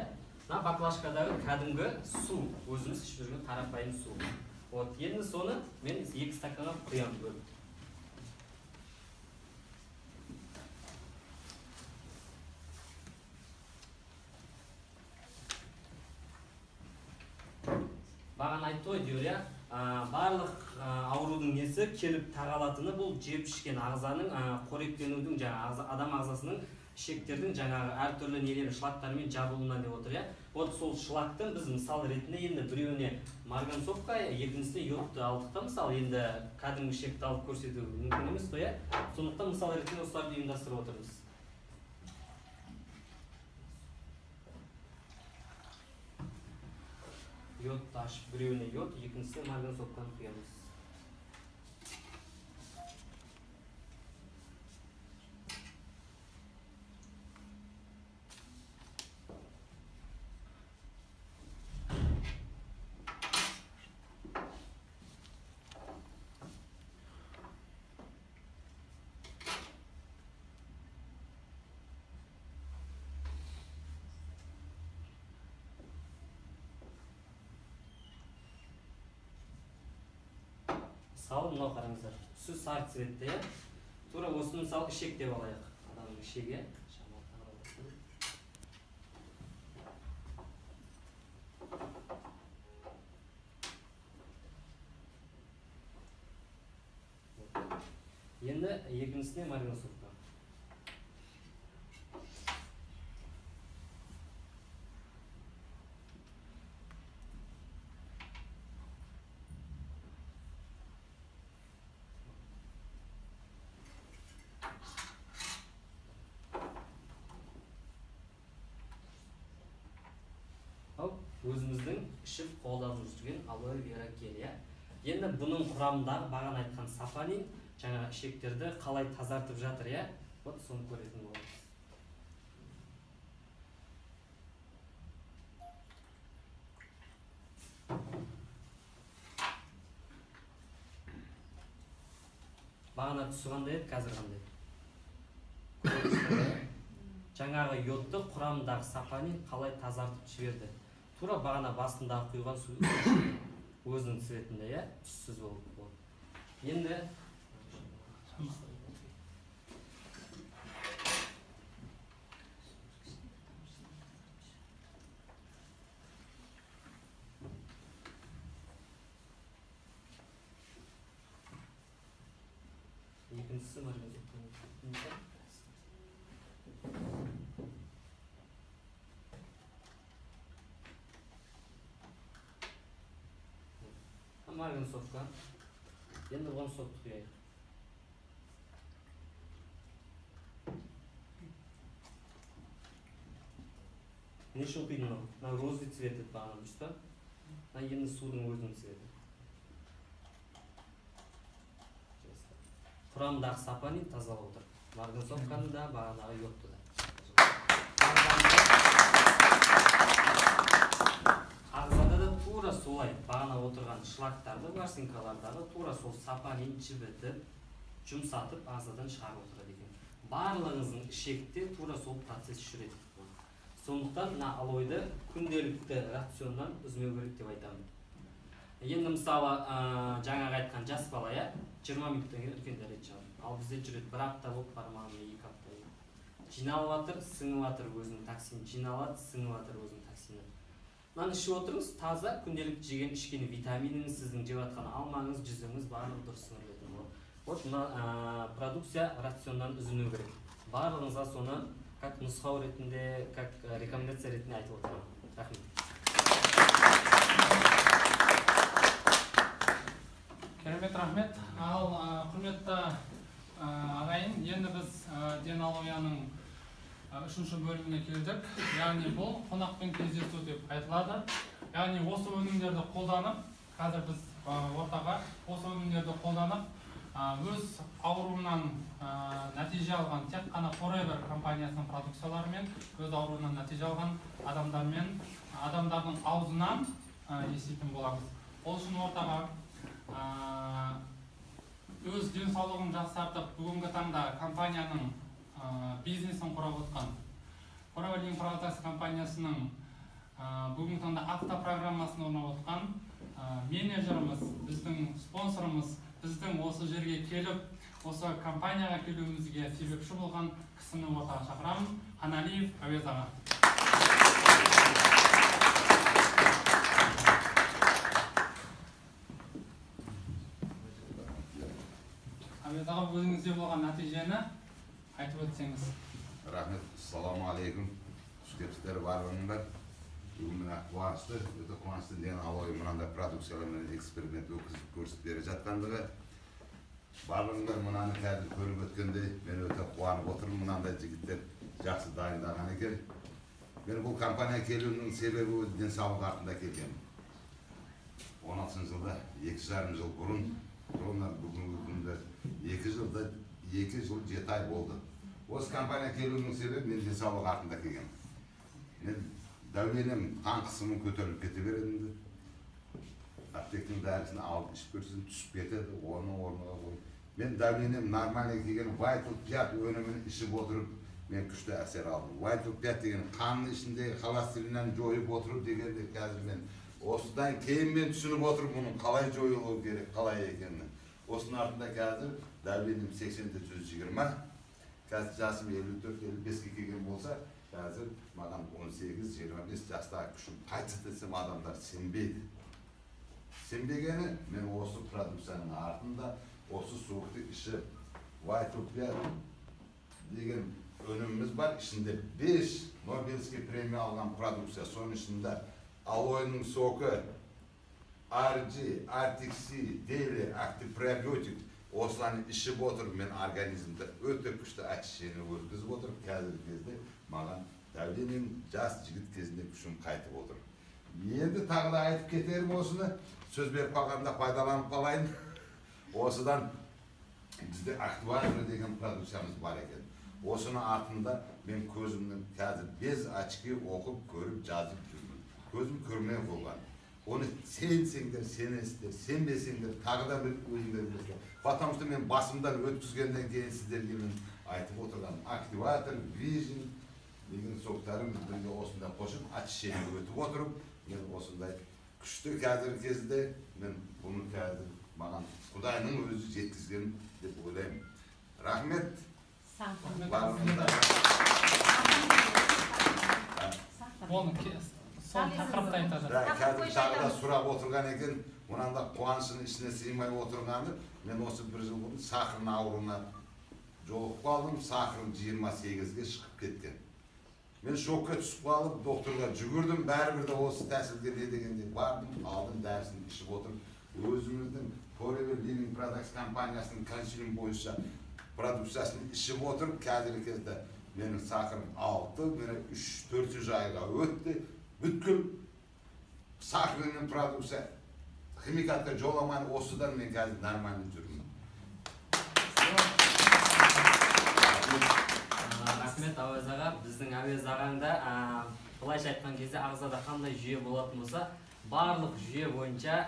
Мына баклажкадағы кәдімгі су, өзіміз ішіп жүрген қарапайым су. Вот, енді соны мен екі стаканға құямын бөліп. Бағана айтты ғой Диор, иә? Барлық аурудың несі келіп тағалатыны бұл жеп ішкен ағзаның, қоректенудің, жаңағы адам ағзасының ішектердің жаңағы әртүрлі нелері шлактармен жабылуынан деп отыр, иә? Вот сол шлактың біз мысал ретінде енді біреуіне марганцовка, екіншісіне йодты алдық та, мысалы енді кәдімгі ішекті алып көрсету мүмкін емес қой, иә? Сондықтан мысал ретінде осыларды ұйымдастырып отырмыз. Йодты ашып, біреуіне йод, екіншісіне марганцовканы құямыз. Мысалы, мынау қараңыздар, түсі сары цветте, иә? Тура осыны мысалы ішек деп алайық. Адамның ішегі. Енді екіншісіне марганцовка. Өзіміздің ішіп қолданып жүрген алоэ вера гель, иә. Енді бұның құрамындағы бағана айтқан сапонин жаңағы ішектерді қалай тазартып жатыр, иә. Вот соны көретін боламыз. Бағана түсі қандай еді, қазір қандай? Жаңағы йодты құрамындағы сапонин қалай тазартып жіберді? Тура бағана басындағы құйған су өзінің цветінде, иә, түссіз болып болды. Енді екіншісі марганцовка. Енді бұған сотты құяйық. Не үшін құйдым мынау? Мына розовый цвет еді бағана, дұрыс па? Мына енді судың өзінің цветі. Құрамындағы сапонин тазалап отыр. Марганцовканы да, бағанағы йодты да. Ағзада да тура солай бағана отырған шлактарды, ворсинкалардағы тура сол сапонин жібітіп, жұмсатып ағзадан шығарып отырады екен. Барлығыңыздың ішекте тура сол процесс жүреді. Сондықтан мына алойды күнделікті рационнан үзмеу керек деп айтамын. Енді мысалы жаңағы айтқан жас бала, иә, 20 минуттан кейін үлкен дәрет шығады. Ал бізде жүреді бір апта болып бармағанына 2 апта. Жиналып жатыр, сіңіп жатыр өзінің токсині, жиналады, сіңіп жатыр өзінің токсині. Мынаны ішіп отырыңыз, таза күнделікті жеген ішкен витаминіңіз, сіздің жеп жатқан алмаңыз, жүзіміңіз барлығы дұрыс сіңірілетін болады. Вот мына продукция рационнан үзілмеу керек. Барлығыңызға соны как нұсқау ретінде, как рекомендация ретінде айтып отырмын. Рахмет. Керемет, рахмет. Ал құрметті ағайын, енді біз Деналояның үшінші бөліміне келдік. Яғни бұл қонақпен кездесу деп айтылады. Яғни осы өнімдерді қолданып, қазір біз ортаға осы өнімдерді қолданып, өз ауруынан нәтиже алған тек қана Forever компаниясының продукцияларымен, өз ауруынан нәтиже алған адамдармен, адамдардың аузынан еститін боламыз. Ол үшін ортаға өз денсаулығын жақсартып, бүгінгі таңда компанияның бизнесін құрап отқан Forever Living Products компаниясының бүгінгі таңда автопрограммасын орнап отқан менеджеріміз, біздің спонсорымыз, біздің осы жерге келіп, осы компанияға келуімізге себепші болған кісіні ортаға шақырамын. Ханалиев Әуез аға. Әуез аға, өзіңізде болған нәтижені айтып өтсеңіз. Рахмет, ассалауму алейкум. Қош келіпсіздер барлығыңдар. Бүгін мына қуанышты, өте қуанышты Деналой мынандай продукциялармен эксперимент өткізіп көрсетіп бере жатқандығы. Барлығыңдар мынаны қазір көріп өткендей, мен өте қуанып отырмын. Мынандай жігіттер жақсы дайындаған екен. Мен бұл компания келуімнің себебі өз денсаулық артында келгенім. 16 жылда, 2,5 жыл бұрын, ровно бүгінгі күнде 2 жылда 2 жыл 7 ай болды. Осы компания келуімнің себебі мен денсаулық артында келгенім. Мен дәуленім, қан қысымым көтеріліп кете береді. Аптектің дәрісін алып ішіп көрсем түсіп кетеді, оның орнына қойып. Мен дәуленім нормально келген Vital 5 өнімін ішіп отырып, мен күшті әсер алдым. Vital 5 деген қанның ішіндегі холестериннен жойып отырып дегенде қазір мен осыдан кейін мен түсініп отырып, бұның қалай жойылуы керек, қалай екенін. Осының артында қазір давлением 80-де 120, қазір жасым 54-55-ке келген болса, қазір маған 18-25 жастағы күшім қайтты десем, адамдар сенбейді. Сенбегені мен осы продукцияның артында осы суықты ішіп, Вайтопия деген өніміміз бар, ішінде 5 Нобелевский премия алған продукция, соның ішінде алоэның сокі, RG, RTC, Daily, Active Probiotic, осыларды ішіп отырып, мен организмді өте күшті очищение өткізіп отырып, қазіргі кезде маған давлением жас жігіт кезінде күшім қайтып отыр. Енді тағы да айтып кетерім осыны, сөз беріп қалғанда пайдаланып қалайын. Осыдан бізде активатор деген продукциямыз бар екен. Осының артында мен көзімнің қазір без очки оқып, көріп, жазып жүрмін. Көзім көрмей қойған. Оны сенсеңдер, сенесіздер, сенбесеңдер, тағы да бір өзіңдер білесіздер. Потому что мен басымдан өткізгеннен кейін сіздерге мен айтып отырғаным активатор, вижн деген соктарын бірге осында қосып, очищение өтіп отырып, мен осындай күшті қазіргі кезде мен бұны қазір маған Құдайның өзі жеткізген деп ойлаймын. Рахмет. Барлығыңызға. Сол тақырыпты айтады. Қазір тағы да сұрап отырған екен, онан да қуанышының ішіне сыймай отырғаны, мен осы бір жыл бұрын сахарный ауруына жолығып қалдым, сахарым 28-ге шығып кеткен. Мен шокқа түсіп қалып, докторға жүгірдім, бәрібір де осы тәсілге не дегенде бардым, алдым дәрісін ішіп отырып, өзіміздің Forever Living Products компаниясының консилиум бойынша продукциясын ішіп отырып, қазіргі кезде менің сахарым 6, мені 3-4 айға өтті. Бүткіл сахарный продукция химикатқа жоламай, осыдан мен қазір нормально жүрмін. Рахмет Әуез аға. Біздің Әуез ағаң да былайша айтқан кезде ағзада қандай жүйе болатын болса, барлық жүйе бойынша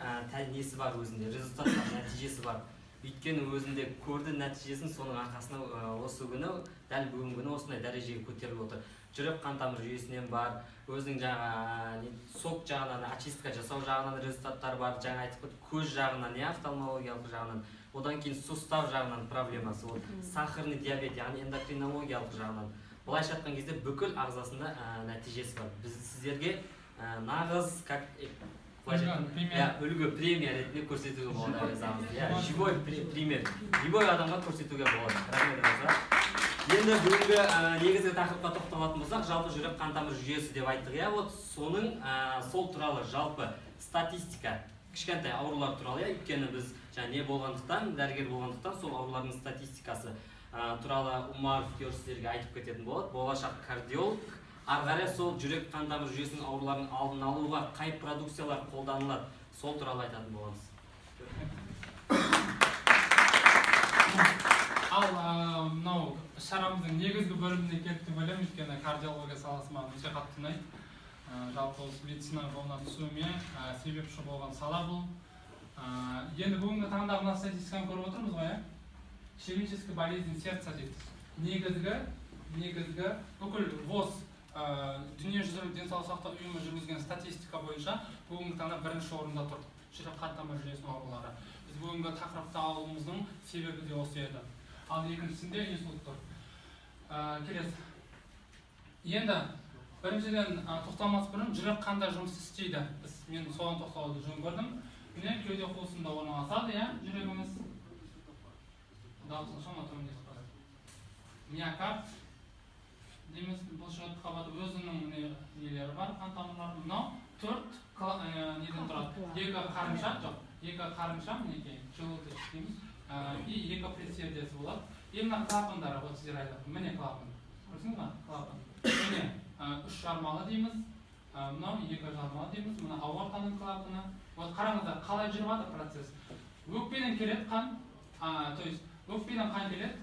несі бар өзінде, результат бар, нәтижесі бар. Өйткені өзінде көрді нәтижесін, соның арқасында осы күні, дәл бүгінгі күні осындай дәрежеге көтеріліп отыр. Жүрек қан тамыр жүйесінен бар, өзінің жаңа сок жағынан, очистка жасау жағынан результаттар бар, жаңа айтып өттік, көз жағынан, офтальмологиялық жағынан, одан кейін сустав жағынан проблемасы, ол сахарный диабет, яғни эндокринологиялық жағынан. Былайша айтқан кезде бүкіл ағзасында нәтижесі бар. Біз сіздерге нағыз, как үлгі премия ретінде көрсетуге болады. Живой пример, любой адамға көрсетуге болады. Рахмет аға. Енді бүгінгі негізгі тақырыпқа тоқталатын болсақ, жалпы жүрек қан тамыр жүйесі деп айттық, иә, вот соның сол туралы жалпы статистика, кішкентай аурулар туралы, иә, өйткені біз жаңа не болғандықтан, дәрігер болғандықтан сол аурулардың статистикасы туралы Умаров Георг сіздерге айтып кететін болады. Болашақ кардиолог, ары қарай сол жүрек қан тамыр жүйесінің ауруларының алдын алуға қай продукциялар қолданылады, сол туралы айтатын боламыз. Ал мынау шарамыздың негізгі бөліміне келдік деп ойлаймын, өйткені кардиология саласы маған өте қатты ұнайды. Жалпы осы медицина жолына түсуіме себепші болған сала бұл. Енді бүгінгі таңда мына статистиканы көріп отырмыз ғой, иә? Ишемическая болезнь сердца дейді. Негізгі бүкіл ВОЗ, дүниежүзілік денсаулық сақтау ұйымы жүргізген статистика бойынша бүгінгі таңда бірінші орында тұр жүрек қан тамыр жүйесінің аурулары. Біз бүгінгі тақырыпты алуымыздың себебі де осы еді. Ал екіншісінде инсульт тұр. Келесі. Енді біріншіден тоқталмас бұрын жүрек қандай жұмыс істейді? Мен соған тоқталуды жөн көрдім. Міне кеуде қуысында орналасады, иә, жүрегіміз. Дауысын шама төмендетіп қояды. Миокард дейміз, бұлшықет қабаты өзінің нелері бар, қан тамырлары. Мынау 4 неден тұрады. 2 қарынша, жоқ, 2 қарынша, мінекей, желудочек дейміз. И 2 предсердиесі болады. И мына клапандары, вот сіздер айтады, міне клапан. Көрдіңіз ба? Клапан. Міне 3 жармалы дейміз, мынау 2 жармалы дейміз, мына аортаның клапаны. Вот қараңыздар, қалай жүріп жатыр процесс. Өкпеден келеді қан, то есть өкпеден қан келеді,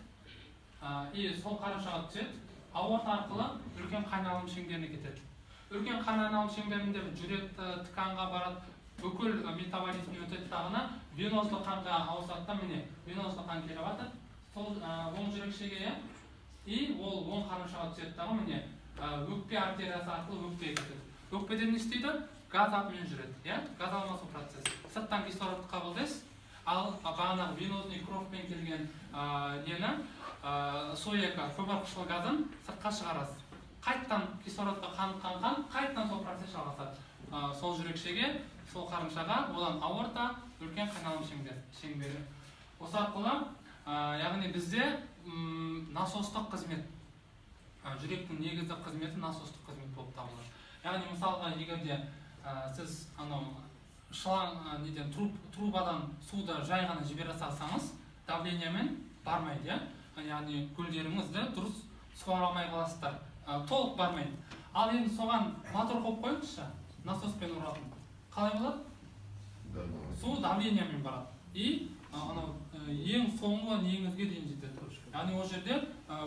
и сол қарыншаға түседі. Аорта арқылы үлкен қан айналым шеңберіне кетеді. Үлкен қан айналым шеңберінде жүрек тканға барады, бүкіл метаболизм өтеді тағына, венозды қанға ауысады да, міне венозды қан келіп жатыр. Сол оң жүрекшеге, и ол оң қарыншаға түседі тағы, міне өкпе артериясы арқылы өкпеге кетеді. Өкпеден не істейді? Газ обмен жүреді, иә? Газ алмасу процесі. Сырттан кислородты қабылдайсыз, Ал бағанағы венозный кровьпен келген нені, СО2 көмірқышқыл газын сыртқа шығарасыз. Қайттан кислородқа қаныққан қан, қайттан сол процесс жалғасады. Сол жүрекшеге, сол қарыншаға, одан аорта, үлкен қайналым шеңбері. Осы арқылы, яғни бізде насостық қызмет, жүректің негізгі қызметі насостық қызмет болып табылады. Яғни мысалға, егер де сіз анау шланг неден, трубадан суды жай ғана жібере салсаңыз, давлениемен бармайды, иә? Яғни гүлдеріңізді дұрыс суара алмай қаласыздар, толық бармайды. Ал енді соған мотор қойып қойыңызшы, насоспен ұратын. Қалай болады? Су давлениемен барады. И анау ең соңғы неңізге дейін жетеді. Яғни ол жерде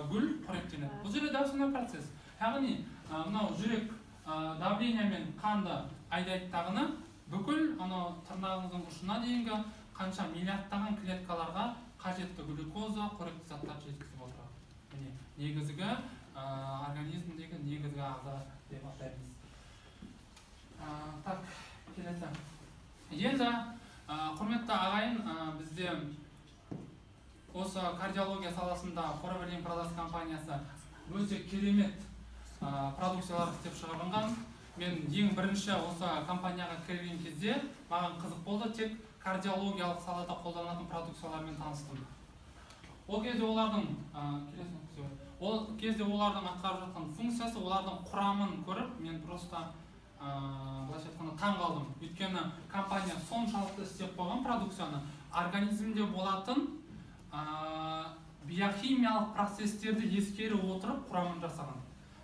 гүл қоректенеді. Бұл жерде дәл сондай процесс. Яғни мынау жүрек давлениемен қанды айдайды тағыны, бүкіл анау тырнағыңыздың ұшына дейінгі қанша миллиардтаған клеткаларға қажетті глюкоза, қоректі заттарды жеткізіп отырады. Міне, негізгі организмдегі негізгі ағза деп атаймыз. Так, келесі. Енді құрметті ағайын, бізде осы кардиология саласында Forever Living Products компаниясы өте керемет продукциялар істеп шығарған. Мен ең бірінші осы компанияға келген кезде маған қызық болды, тек кардиологиялық салада қолданатын продукциялармен таныстым. Ол кезде олардың атқарып жатқан функциясы, олардың құрамын көріп, мен просто былайша айтқанда таң қалдым. Өйткені компания соншалықты істеп қойған продукцияны организмде болатын биохимиялық процестерді ескере отырып құрамын жасаған.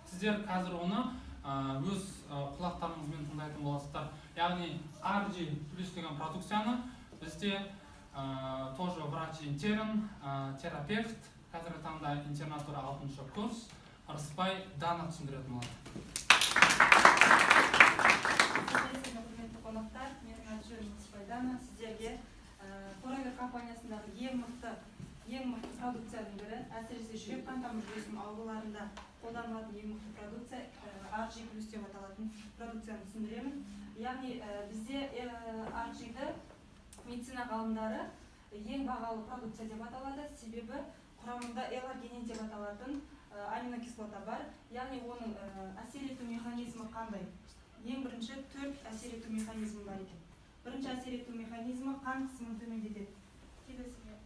Сіздер қазір оны өз құлақтарыңызбен тыңдайтын боласыздар. Яғни RG плюс деген продукцияны бізде тоже врач интерн, терапевт, қазіргі таңда интернатура 6-шы курс Ырысбай Дана түсіндіретін болады. Құрметті қонақтар, менің аты жөнім Ырысбай Дана. Сіздерге Forever компаниясындағы ең мықты продукцияның бірі, әсіресе жүрек қан тамыр жүйесінің ауруларында қолданылатын ең мықты продукция RG плюс деп аталатын продукцияны түсіндіремін. Яғни бізде RG-ді медицина ғалымдары ең бағалы продукция деп аталады, себебі құрамында L-аргинин деп аталатын аминокислота бар. Яғни оның әсер ету механизмі қандай? Ең бірінші 4 әсер ету механизмі бар екен. Бірінші әсер ету механизмі қан қысымын төмендетеді. Келесіге.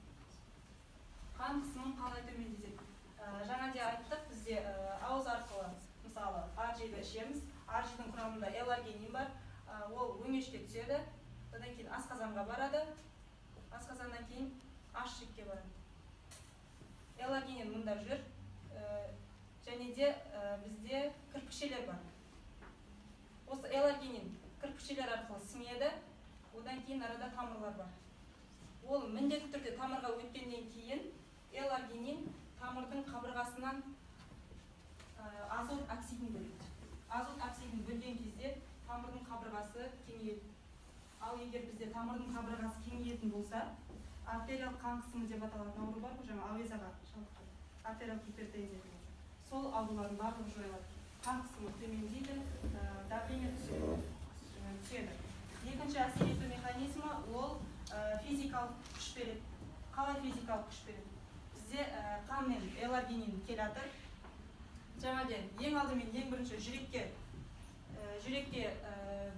Қан қысымын қалай төмендетеді? Жаңа де айттық, бізде ауыз арқылы, мысалы, RG-ді ішеміз. RG-дің құрамында L-аргинин бар. Ол өңешке түседі. Одан кейін асқазанға барады. Асқазаннан кейін аш ішекке барады. L-аргинин мұнда жүр. Және де бізде кірпікшелер бар. Осы L-аргинин кірпікшелер арқылы сіңеді. Одан кейін арада тамырлар бар. Ол міндетті түрде тамырға өткеннен кейін L-аргинин тамырдың қабырғасынан азот оксидін бөледі. Азот оксидін бөлген кезде тамырдың қабырғасы кеңейеді. Ал егер бізде тамырдың қабырғасы кеңейетін болса, артериялық қан қысымы деп аталатын ауру бар ғой, жаңа ауезаға шалдыққан артериялық гипертензия деген. Сол аурулардың барлығы жойылады. Қан қысымы төмендейді, давление түседі. Екінші әсер ету механизмі ол физикалық күш береді. Қалай физикалық күш береді? Бізде қан мен L-аргинин келатыр. Жаңа де ең алдымен ең бірінші жүрекке жүрек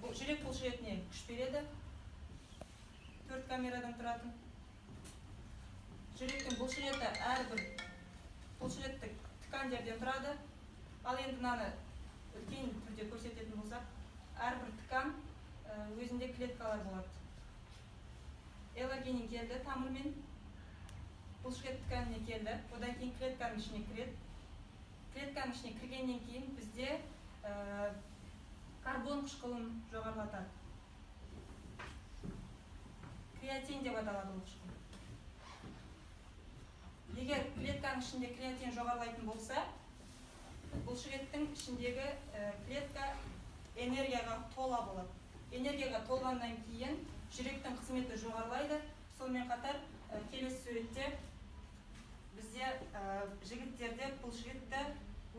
бұлшықетіне күш береді. 4 камерадан тұратын. Жүректің бұлшықеті әрбір бұлшықеттік ткандерден тұрады. Ал енді мынаны үлкен түрде көрсететін болсақ, әрбір ткан өзінде клеткалар болады. L-аргинин келді тамырмен, бұлшықет тканіне келді, одан кейін клетканың ішіне кіреді. Клетканың ішіне кіргеннен кейін бізде карбон қышқылын жоғарылатады. Креатин деп аталады ол қышқыл. Егер клетканың ішінде креатин жоғарылайтын болса, бұлшықеттің ішіндегі клетка энергияға тола болады. Энергияға толғаннан кейін жүректің қызметі жоғарылайды. Сонымен қатар келесі суретте бізде жігіттерде бұлшықетті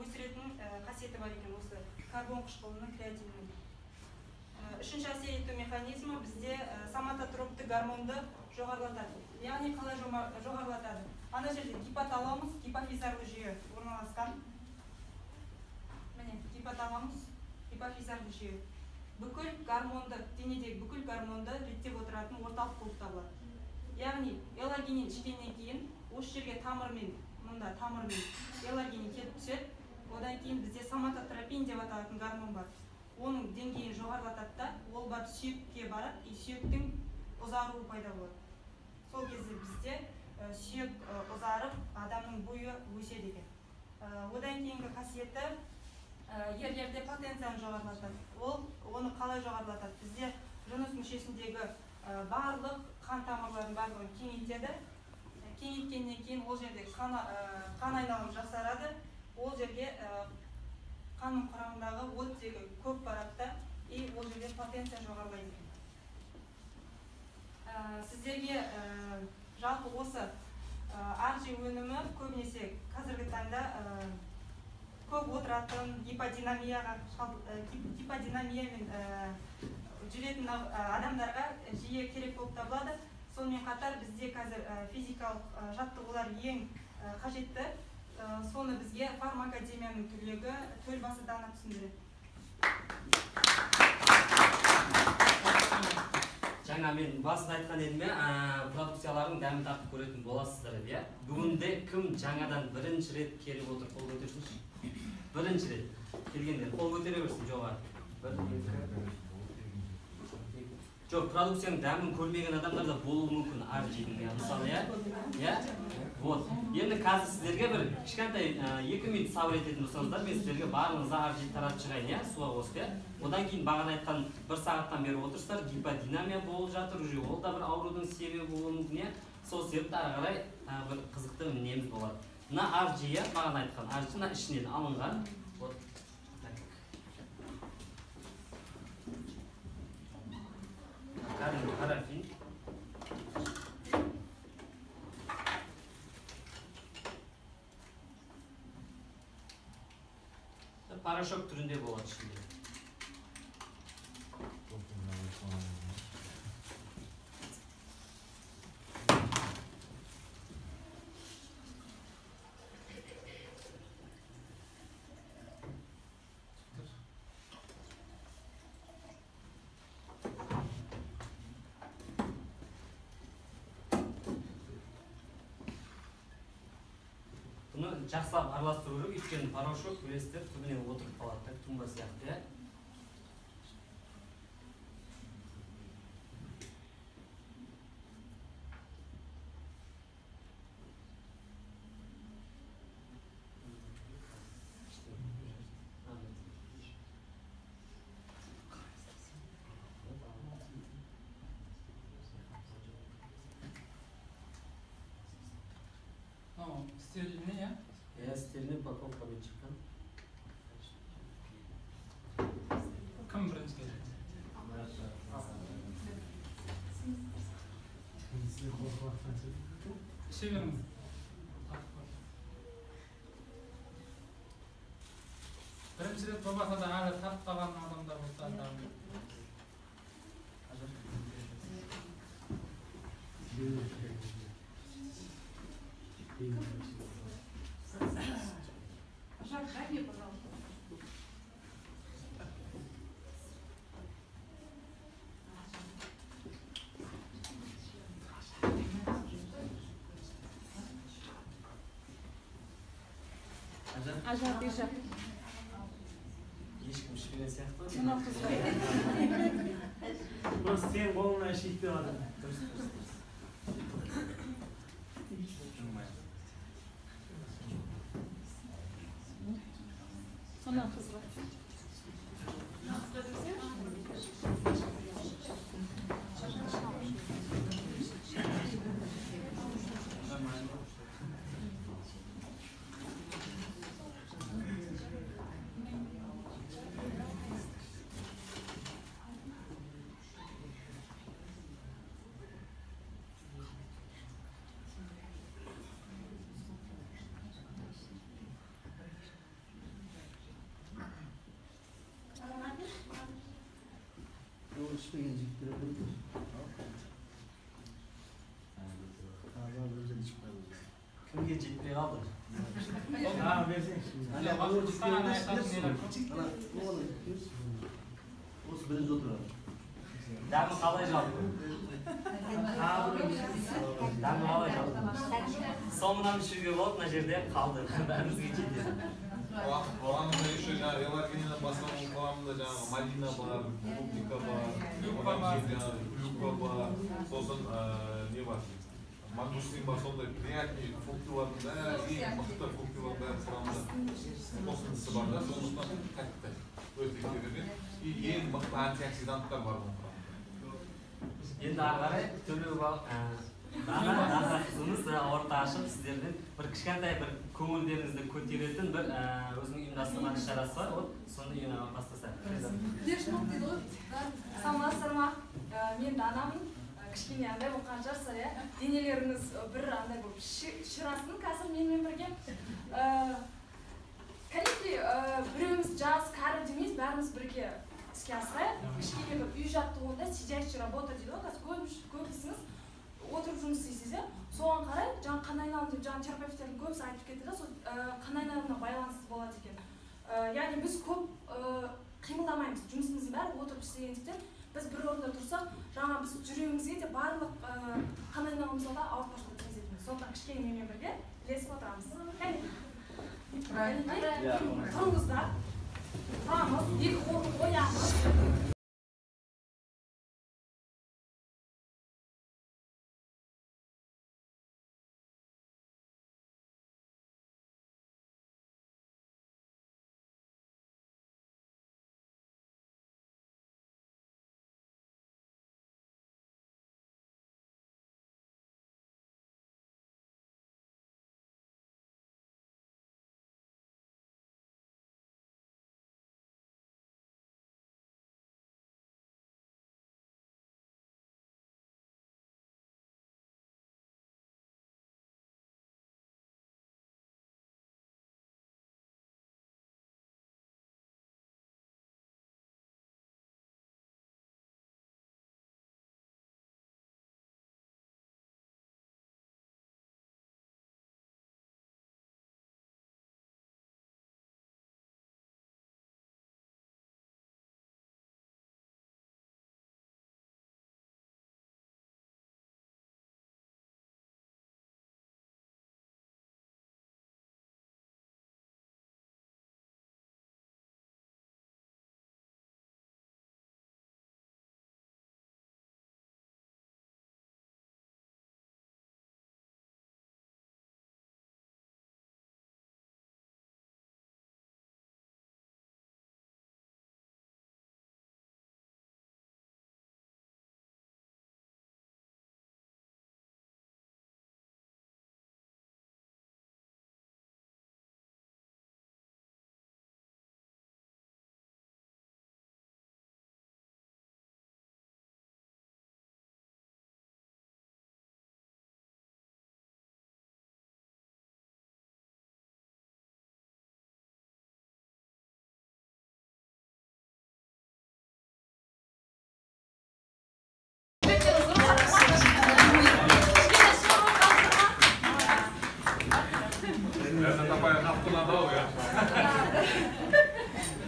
өсіретін қасиеті бар екен осы карбон қышқылының, креатинінің. Үшінші әсер ету механизмі бізде соматотропты гормонды жоғарылатады. Яғни қалай жоғарылатады? Ана жерде гипоталамус, гипофизарлы жүйе орналасқан. Міне, гипоталамус, гипофизарлы жүйе. Бүкіл гормонды, денедегі бүкіл гормонды реттеп отыратын орталық болып табылады. Яғни L-аргинин ішкеннен кейін осы жерге тамырмен, мында тамырмен L-аргинин келіп түседі. Одан кейін бізде соматотропин деп аталатын гормон бар. Оның деңгейін жоғарылатады да, ол барып сүйекке барады, и сүйектің ұзаруы пайда болады. Сол кезде бізде сүйек ұзарып, адамның бойы өседі екен. Одан кейінгі қасиеті ерлерде потенцияны жоғарылатады. Ол оны қалай жоғарылатады? Бізде жыныс мүшесіндегі барлық қан тамырларының барлығын кеңейтеді. Кеңейткеннен кейін ол жерде қан айналымы жақсарады. Ол жерге қанның құрамындағы оттегі көп барады да, и ол жерде потенция жоғарылайды. Сіздерге жалпы осы Аржи өнімі көбінесе қазіргі таңда көп отыратын гиподинамиямен жүретін адамдарға жиі керек болып табылады. Сонымен қатар бізде қазір физикалық жаттығулар ең қажетті. Соны бізге фармакадемияның түлегі Төлбасы Дана түсіндіреді. Жаңа мен басында айтқан едім, продукциялардың дәмін тартып көретін боласыздар деп, иә? Бүгінде кім жаңадан бірінші рет келіп отыр, қол көтерсінші. Бірінші рет келгендер қол көтере берсін жоғары. Бір, екі. Жоқ, продукцияның дәмін көрмеген адамдар да болуы мүмкін Аржидің, мысалы, иә? Иә? Вот. Енді қазір сіздерге бір кішкентай 2 минут сабыр ететін болсаңыздар, мен сіздерге барлығыңызға Аржи таратып шығайын, иә? Суға қосып, иә? Одан кейін бағана айтқан 1 сағаттан бері отырсыздар, гиподинамия болып жатыр, уже ол да бір аурудың себебі болуы мүмкін, иә? Сол себепті ары қарай бір қызықты неміз болады. Мына Аржи, иә, бағана айтқан Аржи мына ішінен алынған. Вот. Кәдімгі парафин. Порошок түрінде болады ішінде. Бұны жақсылап араластыру керек, өйткені порошок білесіздер түбіне отырып қалады, так тұнба сияқты, иә? Стерильный, иә? Иә, стерильный упаковкамен шыққан. Кім бірінші келді? Іше беріңіз. Бірінші рет болмаса да әлі тартпаған адамдар болса да. Жак, дай мне, пожалуйста. Ажар, бержа. Ешкім ішпеген сияқты. Просто сен қолыңнан ішейік деп жатыр. Дұрыс, дұрыс, дұрыс. Мына қызға. Ішпеген жігіттер. Кімге жетпей қалды? Берсеңші. Осы бірінші отырады. Дәмі қалай жалпы? Дәмі қалай жалпы? Соңынан ішуге болады, мына жерде қалды. Бәрімізге жетеді. Құрамында еще жаңағы реларгиннен басқа құрамында жаңағы малина бар, клубника бар, клюква бар, сосын не бар? Мангустин бар, сондай приятный фруктылардың бәрі, ең мықты фруктылардың бәрі құрамында қосындысы бар да, сондықтан тәтті өте керемет. И ең мықты антиоксиданттар бар оның құрамында. Енді ары қарай Төлеу Дана қызымыз орта ашып, сіздерден бір кішкентай бір көңілдеріңізді көтеретін бір өзінің ұйымдастырған іс шарасы бар, вот соны бастаса. Флешмоб дейді ғой. Саламатсыздар ма? Мен Данамын. Кішкене андай болған шығарсыздар, иә? Денелеріңіз бір андай болып шырасын қазір менімен бірге. Кәнекей, біреуіміз жас, кәрі демейміз, бәріміз бірге іске асырайық. Кішкене бір үй жаттығуында сидящий работа дейді ғой, қазір көбісіңіз отырып жұмыс істейсіз, иә? Соған қарай, жаңа қан айналым деп жаңа терапевттердің көбісі айтып кетті да, сол қан айналымына байланысты болады екен. Яғни біз көп қимылдамаймыз, жұмысымыздың бәрі отырып істегендіктен біз бір орында тұрсақ, жаңа біз жүрегімізге де барлық қан айналымымызға да ауыртпашылық тигізетінбіз. Сондықтан кішкене менімен бірге ілесіп отырамыз. Тұрыңыздар, тұрамыз, екі қолды қоямыз.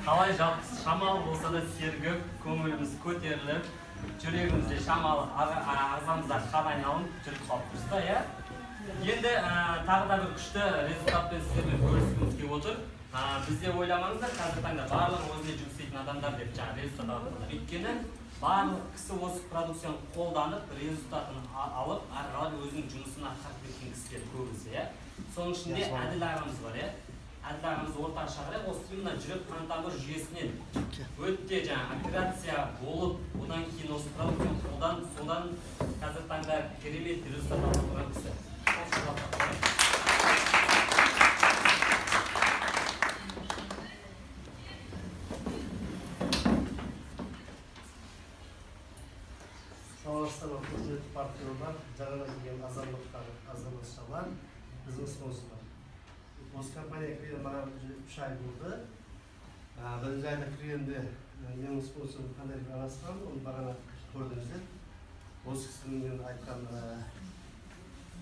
Қалай жалпы шамалы болса да сергіп, көңіліміз көтеріліп, жүрегімізде шамалы ағзамызда қан айналым жүріп қалып тұрса, иә? Енді тағы да бір күшті результатпен сіздермен бөліскіміз келіп отыр. Бізде ойламаңыздар, қазіргі таңда барлығы өзіне жұмыс істейтін адамдар деп жаңа результат алып. Өйткені барлық кісі осы продукцияны қолданып, результатын алып, ары қарай өзінің жұмысын атқарып кеткен кісілер көбісі, иә? Соның ішінде Әділ ағамыз бар, иә? Әділ ағамыз ортаға шақырайық, осы именно жүрек қан тамыр жүйесінен өте жаңа операция болып, одан кейін осы продукцияны қолданып, содан қазіргі таңда керемет результат алып отырған кісі. Саламатсыздар ма, құрметті партнерлар, жаңадан келген азаматтар, азаматшалар, біздің спонсорлар. Осы компанияға кірген маған 3 ай болды. Бірінші айда кіргенде менің спонсорым қандай деп араласқан, оны бағана көрдіңіздер. Осы кісінің мен айтқан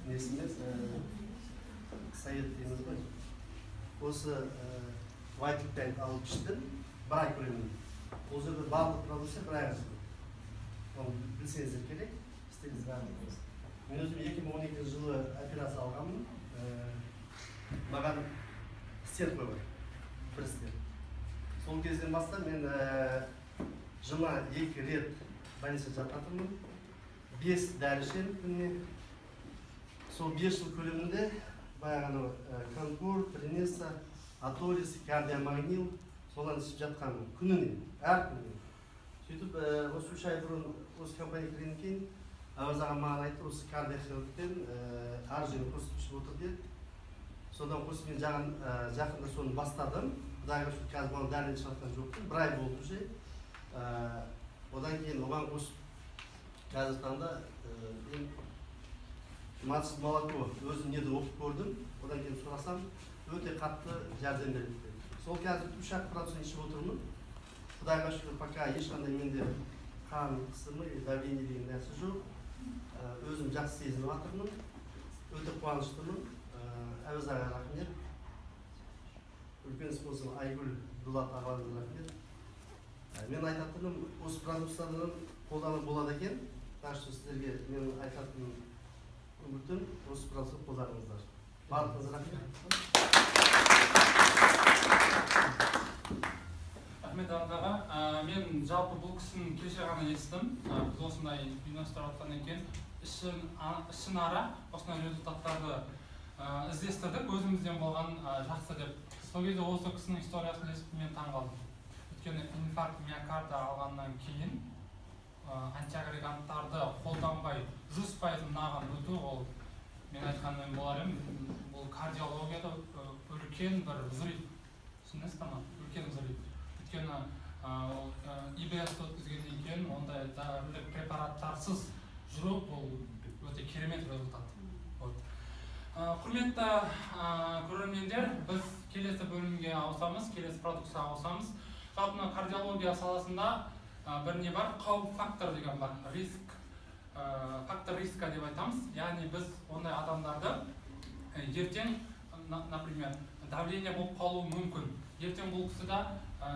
несі емес, совет дейміз ғой. Осы Вайтл алып іштім, бір ай көлемінде. Ол жерде барлық продукция бір айға шығады. Оны білсеңіздер керек, істеңіз барлығыңыз. Мен өзім 2012 жылы операция алғанмын. Маған стент қойған, бір стент. Сол кезден бастап мен жылына 2 рет больницада жататынмын. 5 дәрі ішемін күніне. Сол 5 жыл көлемінде баяғы анау Конкур, Принеса, Аторис, Кардиомагнил содан ішіп жатқанмын күніне, әр күніне. Сөйтіп осы 3 ай бұрын осы компанияға кіргеннен кейін Әуез ағам маған айтты, осы кардиохирургтен аржин қосып ішіп отыр деді. Содан қосып мен жақында соны бастадым. Құдайға шүкір, қазір маған дәріні ішіп жатқан жоқпын. Бір ай болды уже. Одан кейін оған қосып қазіргі таңда мен маточное молоко өзім неде оқып көрдім. Одан кейін сұрасам өте қатты жәрдем берді деді. Сол қазір 3-ақ процент ішіп отырмын. Құдайға шүкір, пока ешқандай менде қан қысымы, давление деген нәрсе жоқ. Өзім жақсы сезініп жатырмын. Өте қуаныштымын. Әуез ағаға рахмет. Үлкен спонсор Айгүл Дулат ағаларымызға рахмет. Мен айтатыным, осы продукциядан қолданып болады екен. Так что сіздерге мен айтатын үмітім, осы продукцияны қолданыңыздар. Барлығыңызға рахмет. Рахмет аға. Мен жалпы бұл кісіні кеше ғана естідім. Біз осындай ұйымдастырып жатқан екен. Ішін ара осындай результаттарды іздестірдік, өзімізден болған жақсы деп. Сол кезде осы кісінің историясын естіп мен таңғалдым. Өйткені инфаркт миокарда алғаннан кейін антиагреганттарды қолданбай 100% мынаған өту, ол мен айтқанмен болар едім, бұл кардиологияда үлкен бір взрыв. Түсінесіз ма? Үлкен взрыв. Өйткені ол ИБС өткізгеннен кейін ондай дәрілік препараттарсыз жүру бұл өте керемет результат. Құрметті көрермендер, біз келесі бөлімге ауысамыз, келесі продукцияға ауысамыз. Жалпы мына кардиология саласында бір не бар, қауіп фактор деген бар, риск, фактор риска деп айтамыз. Яғни біз ондай адамдарды ертең, например, давление болып қалуы мүмкін, ертең бұл кісіде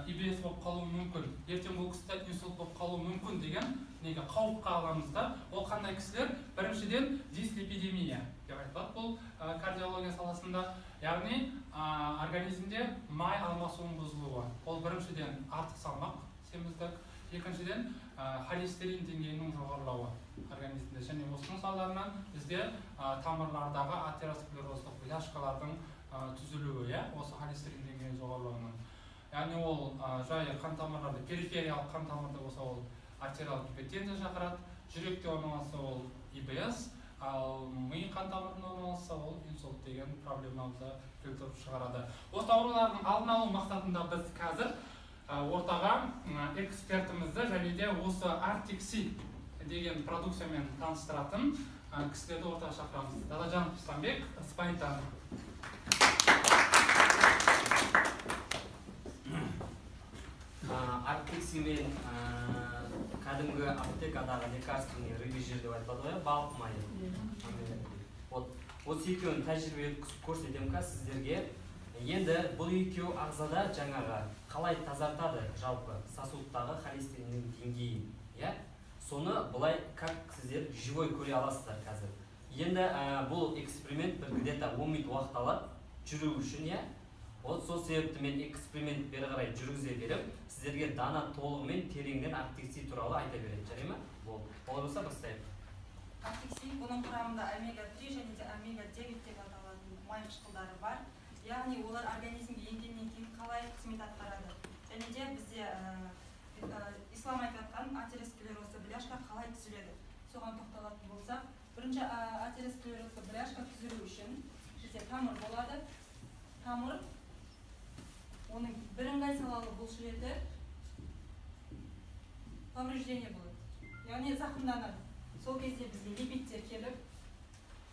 ИБС болып қалуы мүмкін, ертең бұл кісіде инсульт болып қалуы мүмкін деген неге қауіпқа аламыз да. Ол қандай кісілер? Біріншіден, дислипидемия деп айтылады бұл кардиология саласында, яғни организмде май алмасуының бұзылуы. Ол біріншіден артық салмақ, семіздік, екіншіден холестерин деңгейінің жоғарылауы организмде, және осының салдарынан бізде тамырлардағы атеросклероздық бляшкалардың түзілуі, осы холестерин деңгейінің жоғарылауынан. Яғни ол жай қан тамырларда, перифериялық қан тамырда болса ол артериалдық гипертензия шақырады, жүректе орналасса ол ИБС, ал ми қан тамырында орналасса ол инсульт деген проблемамызды келтіріп шығарады. Осы аурулардың алдын алу мақсатында біз қазір ортаға экспертімізді және де осы Arctic Sea деген продукциямен таныстыратын кісілерді ортаға шақырамыз. Дадажанов Исламбек, Спайтан. Arctic Sea мен кәдімгі аптекадағы лекарственный рыбий жир деп айтылады ғой, балық майы. Вот осы екеуін тәжірибе көрсетемін қазір сіздерге. Енді бұл екеуі ағзада жаңағы қалай тазартады жалпы сосудтағы холестериннің деңгейін, иә? Соны былай как сіздер живой көре аласыздар қазір. Енді бұл эксперимент бір где-то 10 минут уақыт алады жүру үшін, иә? Вот сол себепті мен эксперимент бері қарай жүргізе беріп, сіздерге дана толығымен тереңнен Arctic Sea туралы айта береді, жарай ма? Болды. Олай болса бастайық. Arctic Sea бұның құрамында омега-3 және де омега-9 деп аталатын май қышқылдары бар. Яғни олар организмге енгеннен кейін қалай қызмет атқарады. Және де бізде ислам айтып жатқан атеросклерозды бляшка қалай түзіледі. Соған тоқталатын болсақ, бірінші атеросклерозды бляшка түзілу үшін бізде тамыр болады. Тамыр оның бірыңғай салалы бұлшықеті повреждение болады, яғни зақымданады. Сол кезде бізге липидтер келіп,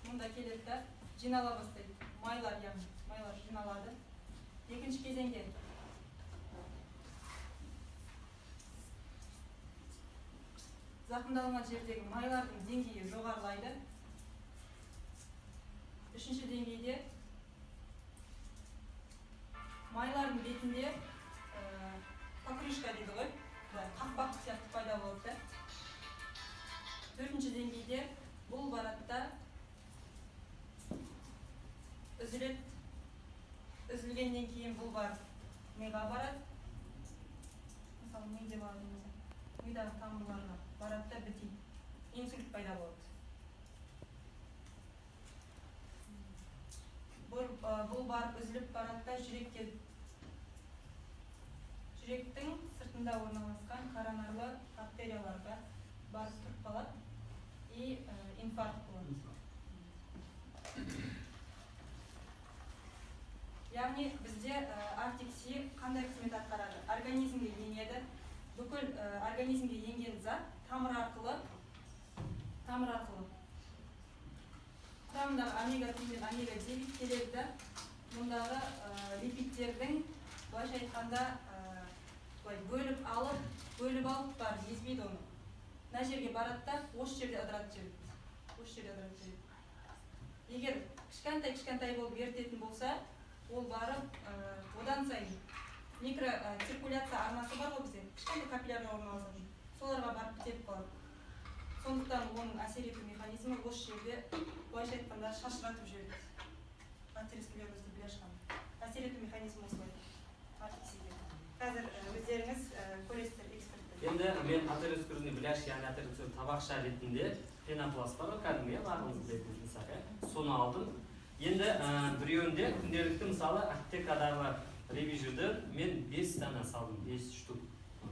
мұнда келеді да жинала бастайды. Майлар, яғни майлар жиналады. Екінші кезеңде зақымдалған жердегі майлардың деңгейі жоғарылайды. Үшінші деңгейде Бетінде покрышка дейді ғой, қақпақ сияқты пайда болады да. Төртінші деңгейде бұл барады да үзіледі. Үзілгеннен кейін бұл барып миға барады. Мысалы, ми деп алатын болсақ, мидағы тамырларға барады да бітейді. Инсульт пайда болады. Бұл барып үзіліп барады да жүрекке, жүректің сыртында орналасқан коронарлы артерияларға барып тұрып қалады и инфаркт болады. Яғни бізде Arctic Sea қандай қызмет атқарады? Организмге енеді. Бүкіл организмге енген зат тамыр арқылы құрамындағы омега-3 мен омега-9 келеді да, мұндағы липидтердің былайша айтқанда былай бөліп алып барып езбейді оны. Мына жерге барады да осы жерде ыдыратып жібереді. Осы жерде ыдыратып жібереді. Егер кішкентай болып ерітетін болса, ол барып одан сайын микроциркуляция арнасы бар ғой бізде, кішкентай капиллярлар орналасатын, соларға барып бітеп қалады. Сондықтан оның әсер ету механизмі осы жерде былайша айтқанда шашыратып жібереді. Атеросклерозды бляшканы. Әсер ету механизмі осылай. Қазір өздеріңіз көресіздер эксперттер. Енді мен атеросклерозный бляшка, яғни атеросклероз табақша ретінде пенопласт бар ғой, кәдімгі, барлығыңыз білетін инсақ, соны алдым. Енді біреуінде күнделікті, мысалы, аптекадағы ревизорды мен 5 дана салдым, 5 штук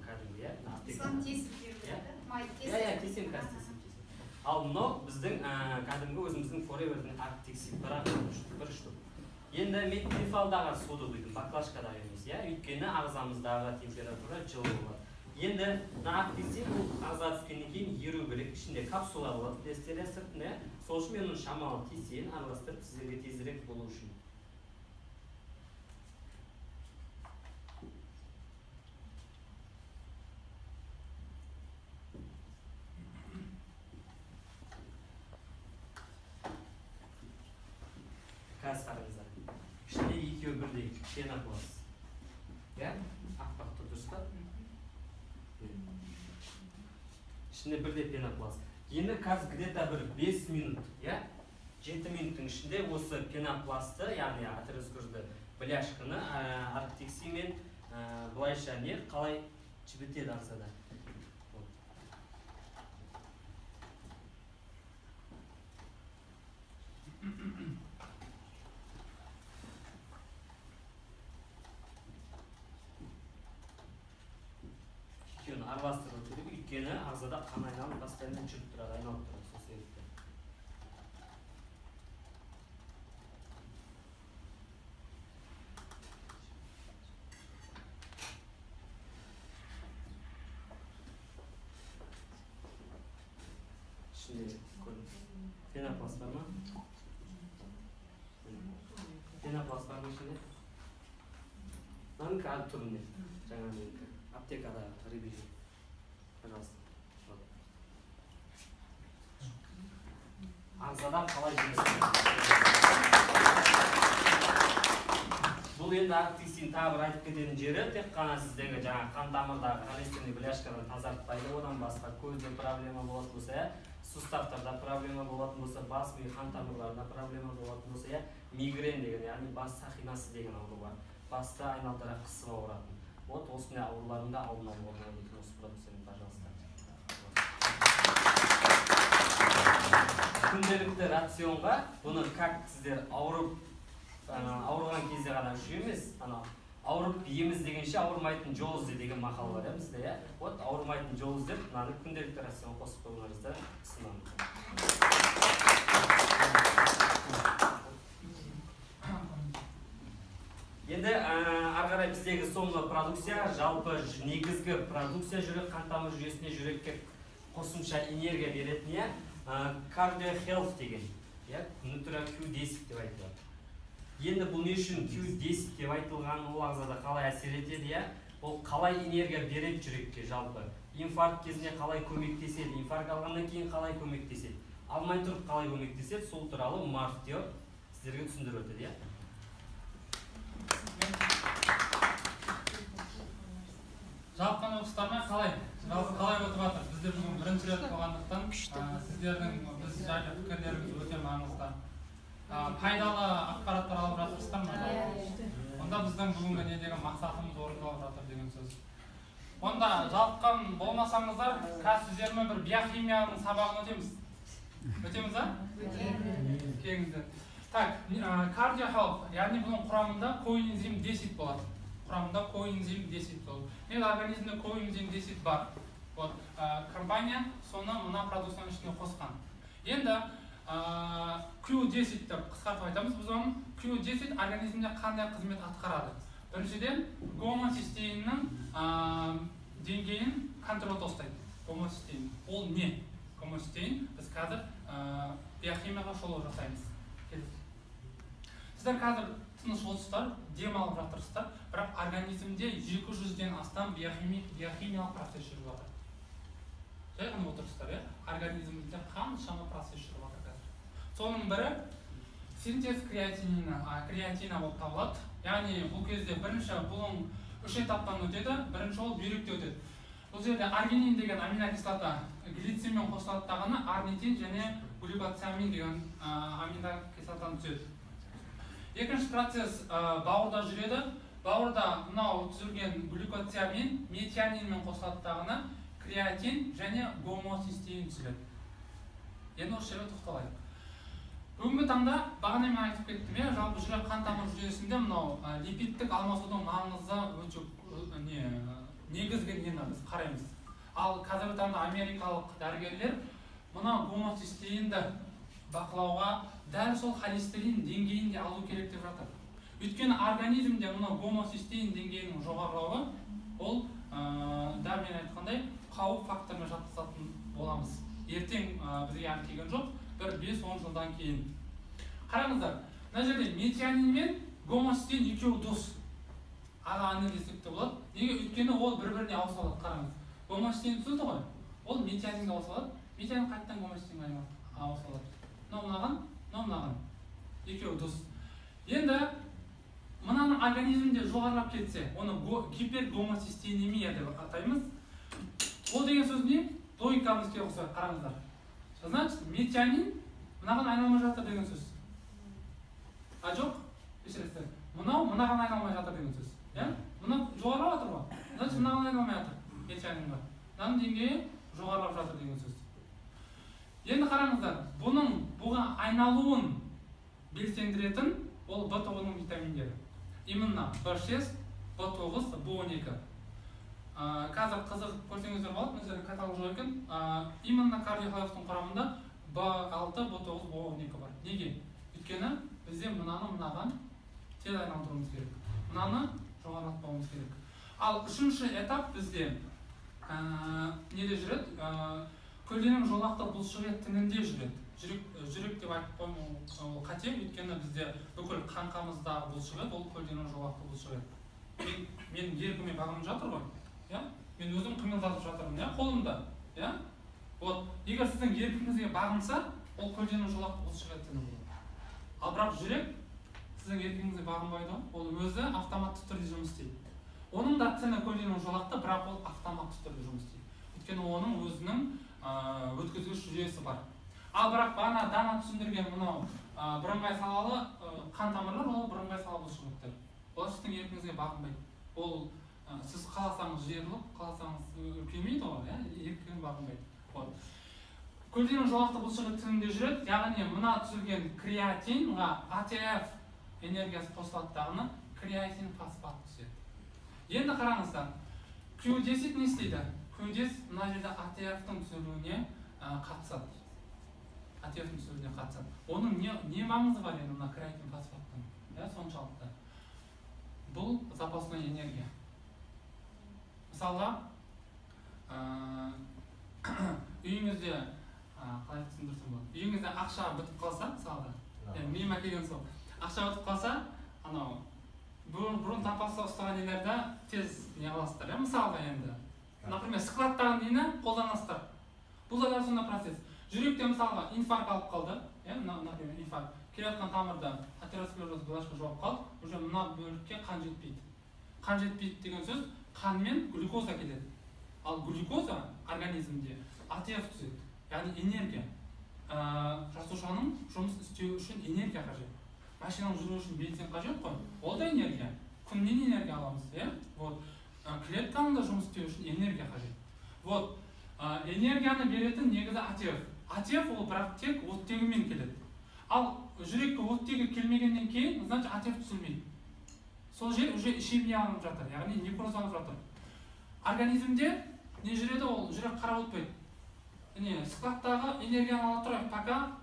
кәдімгі, аптекада. Иә, тесем, қазір тесем. Ал мынау біздің кәдімгі өзіміздің Forever'дің Arctic Sea бір штук. Енді мен тефалдағы суды құйдым, баклажкадағы емес, иә, өйткені ағзамыздағы температура жылы болады. Енді мына Arctic Sea бұл ағзаға түскеннен кейін еру керек, ішінде капсула болады, білесіздер, сыртында. Сол үшін мен оны шамалы тесейін, араластырып сіздерге тезірек болу үшін. Қазір қараңыздар. Ішінде екеуі бірдей пенопласт. Иә? Аппақ тұр, дұрыс па? Ішінде бірдей пенопласт. Енді қазір где-то бір 5 минут, иә? 7 минуттың ішінде осы пенопласты, яғни атеросклерозды бляшканы Arctic Sea мен былайша не қалай жібітеді ағзада. Араластыру керек, өйткені ағзада қан айналып постоянно жүріп тұрады, айналып тұрады, сол себепті. Ішінде көріңіз. Пенопласт бар ма? Пенопласт бар ма ішінде? Мынанікі әлі түрінде, жаңа менікі. Аптекадағы ревизор. Пожалуйста. Ағзада қалай жұмыс істейді? Бұл енді Arctic Sea-ның тағы бір айтып кететін жері, тек қана сіздегі жаңа қан тамырдағы холестеринді бляшкадан тазартпайды, одан басқа көзде проблема болатын болса, суставтарда проблема болатын болса, бас ми қан тамырларында проблема болатын болса, мигрен деген, яғни бас сақинасы деген ауру бар. Басты айналдыра қысып ауыратын. Вот осындай аурулардың да алдын алуға болады екен осы продукциямен, пожалуйста. Күнделікті рационға бұны как сіздер ауырған кезде ғана ішу емес, ауырып ем іздегенше ауырмайтын жол ізде деген мақал бар бізде, иә? Вот ауырмайтын жол іздеп, мынаны күнделікті рационға қосып қоюыңызды ұсынамын. Енді ары қарай біздегі соңғы продукция, жалпы негізгі продукция жүрек қан тамыр жүйесіне, жүрекке қосымша энергия беретін, иә, Cardio Health деген, иә, Nutra Q10 деп айтылады. Енді бұл не үшін Q10 деп айтылған, ол ағзада қалай әсер етеді, иә? Ол қалай энергия береді жүрекке жалпы? Инфаркт кезінде қалай көмектеседі, инфаркт алғаннан кейін қалай көмектеседі, алмай тұрып қалай көмектеседі, сол туралы Марфтео сіздерге түсіндіріп өтеді, иә? Жалыққан оқыстар ма, қалай? Жалпы қалай өтіп жатыр? Бізде бүгін бірінші рет болғандықтан сіздердің біз жайлы пікірлеріңіз өте маңызды. Пайдалы ақпараттар алып жатырсыздар ма? Онда біздің бүгінгі недегі мақсатымыз орындалып жатыр деген сөз. Онда жалыққан болмасаңыздар, қазір сіздермен бір биохимияның сабағын өтеміз. Өтеміз, а? Келіңіздер. Так, Cardio Health, яғни бұның құрамында коэнзим 10 болады. Құрамында коэнзим 10 болады. Негізі организмде коэнзим 10 бар. Вот, компания соны мына продукцияның ішіне қосқан. Енді Q10 деп қысқартып айтамыз біз оны. Q10 организмде қандай қызмет атқарады? Біріншіден, гомоцистеиннің деңгейін контрольда ұстайды. Гомоцистеин. Ол не? Гомоцистеин біз қазір биохимияға шолу жасаймыз. Сіздер қазір тыныш отырсыздар, дем алып жатырсыздар, бірақ организмде 200-ден астам биохимиялық процесс жүріп жатыр. Жай ғана отырсыздар, иә? Организмде қаншама процесс жүріп жатыр қазір. Соның бірі синтез креатина болып табылады. Яғни бұл кезде бірінші бұның үш этаптан өтеді. Бірінші ол бүйректе өтеді. Бұл жерде аргинин деген аминокислота глицинмен қосылады дағыны арнитин және глюкоциамин деген аминокислотаны түзеді. Екінші процесс бауырда жүреді. Бауырда мынау түзілген глюкоциамин метионинмен қосылады дағыны креатин және гомоцистеин түзіледі. Енді осы жерге тоқталайық. Бүгінгі таңда бағана мен айтып кеттім, иә, жалпы жүрек қан тамыр жүйесінде мынау липидтік алмасудың маңызы өте негізгі нені біз қараймыз. Ал қазіргі таңда америкалық дәрігерлер мына гомоцистеинді бақылауға дәл сол холестерин деңгейін де алу керек деп жатыр. Өйткені организмде мына гомоцистеин деңгейінің жоғарылауы ол дәл мен айтқандай қауіп факторына жатқызатын боламыз. Ертең бізге әлі келген жоқ, бір 5-10 жылдан кейін. Қараңыздар, мына жерде метионин мен гомоцистеин екеуі дос. Аға-іні десек те болады. Неге? Өйткені ол бір-біріне ауыса алады. Қараңыз. Гомоцистеин түзілді ғой. Ол метионинге ауыса алады. Метионин қайтадан гомоцистеинге ауыса алады. Мынау мынаған, мынау мынаған. Екеуі дос. Енді мынаның организмде жоғарылап кетсе, оны гипергомоцистеинемия деп атаймыз. Ол деген сөз не? Логикамыз іске қосайық, қараңыздар. Значит, метионин мынаған айналмай жатыр деген сөз. А жоқ, кешіресіздер. Мынау мынаған айналмай жатыр деген сөз. Иә? Мынау жоғарылап жатыр ғой. Значит, мынаған айналмай жатыр метионинға. Мынаның деңгейі жоғарылап жатыр деген сөз. Енді қараңыздар, бұның бұған айналуын белсендіретін ол В тобының витаминдері. Именно В6, В9, В12. Қазір қызығып көрсеңіздер болады, мына жерде каталог жоқ екен. Именно Cardio Health-тың құрамында В6, В9, В12 бар. Неге? Өйткені бізде мынаны мынаған тез айналдыруымыз керек. Мынаны жоғарылатпауымыз керек. Ал үшінші этап бізде неде жүреді? Көлденең жолақты бұлшықет тінінде жүреді. Жүрек деп айтып қоймау ол қате, өйткені бізде бүкіл қаңқамыздағы бұлшықет ол көлденең жолақты бұлшықет. Мен еркіме бағынып жатыр ғой. Иә? Мен өзім қимылдатып жатырмын, иә, қолымда, иә? Вот, егер сіздің еркіңізге бағынса, ол көлденең жолақты бұлшықет тіні болады. Ал бірақ жүрек сіздің еркіңізге бағынбайды, ол өзі автоматты түрде жұмыс істейді. Оның да тіні көлденең жолақты, бірақ ол автоматты түрде жұмыс істейді. Өйткені оның өзінің өткізгіш жүйесі бар. Ал бірақ бағана Дана түсіндірген мынау бірыңғай салалы қан тамырлар, ол бірыңғай салалы бұлшықеттер. Олар сіздің еркіңізге бағынбайды. Ол сіз қаласаңыз жиырылып, қаласаңыз үлкеймейді ғой, иә, еркіңізге бағынбайды. Вот. Көлденең жолақты бұлшықет тінінде жүреді, яғни мына түзілген креатинға АТФ энергиясы қосылады дағыны креатин фосфат түседі. Енді қараңыздар, Q10 не істейді? Q10 мына жерде АТФ-тың түзілуіне қатысады. АТФ-тың түзілуіне қатысады. Оның не маңызы бар енді мына креатин фосфаттың? Иә, соншалықты. Бұл запасной энергия. Мысалға, үйіңізде, қалай түсіндірсем болады? Үйіңізде ақша бітіп қалса, мысалға, миыма келген сол, ақша бітіп қалса, анау бұрын запаста ұстаған нелерді тез не аласыздар, иә, мысалға енді. Например, складтағы нені қолданасыздар. Бұл да сондай процесс. Жүректе мысалға инфаркт алып қалды, иә, например, инфаркт. Келе жатқан тамырда атеросклероз бляшка жауып қалды, уже мына бөлікке қан жетпейді. Қан жетпейді деген сөз, Қанмен глюкоза келеді. Ал глюкоза организмде АТФ түзеді, яғни энергия. Жасушаның жұмыс істеуі үшін энергия қажет. Машинаның жүруі үшін бензин қажет қой, ол да энергия. Күннен энергия аламыз, иә? Вот. Клетканың да жұмыс істеуі үшін энергия қажет. Вот. Энергияны беретін негізі АТФ. АТФ ол бірақ тек оттегімен келеді. Ал жүрекке оттегі келмегеннен кейін, значит, АТФ түзілмейді. Сол жер уже ишемияланып жатыр, яғни некрозданып жатыр. Организмде не жүреді, ол жүрек қарап өтпейді. Не, складтағы энергияны ала тұрайық, пока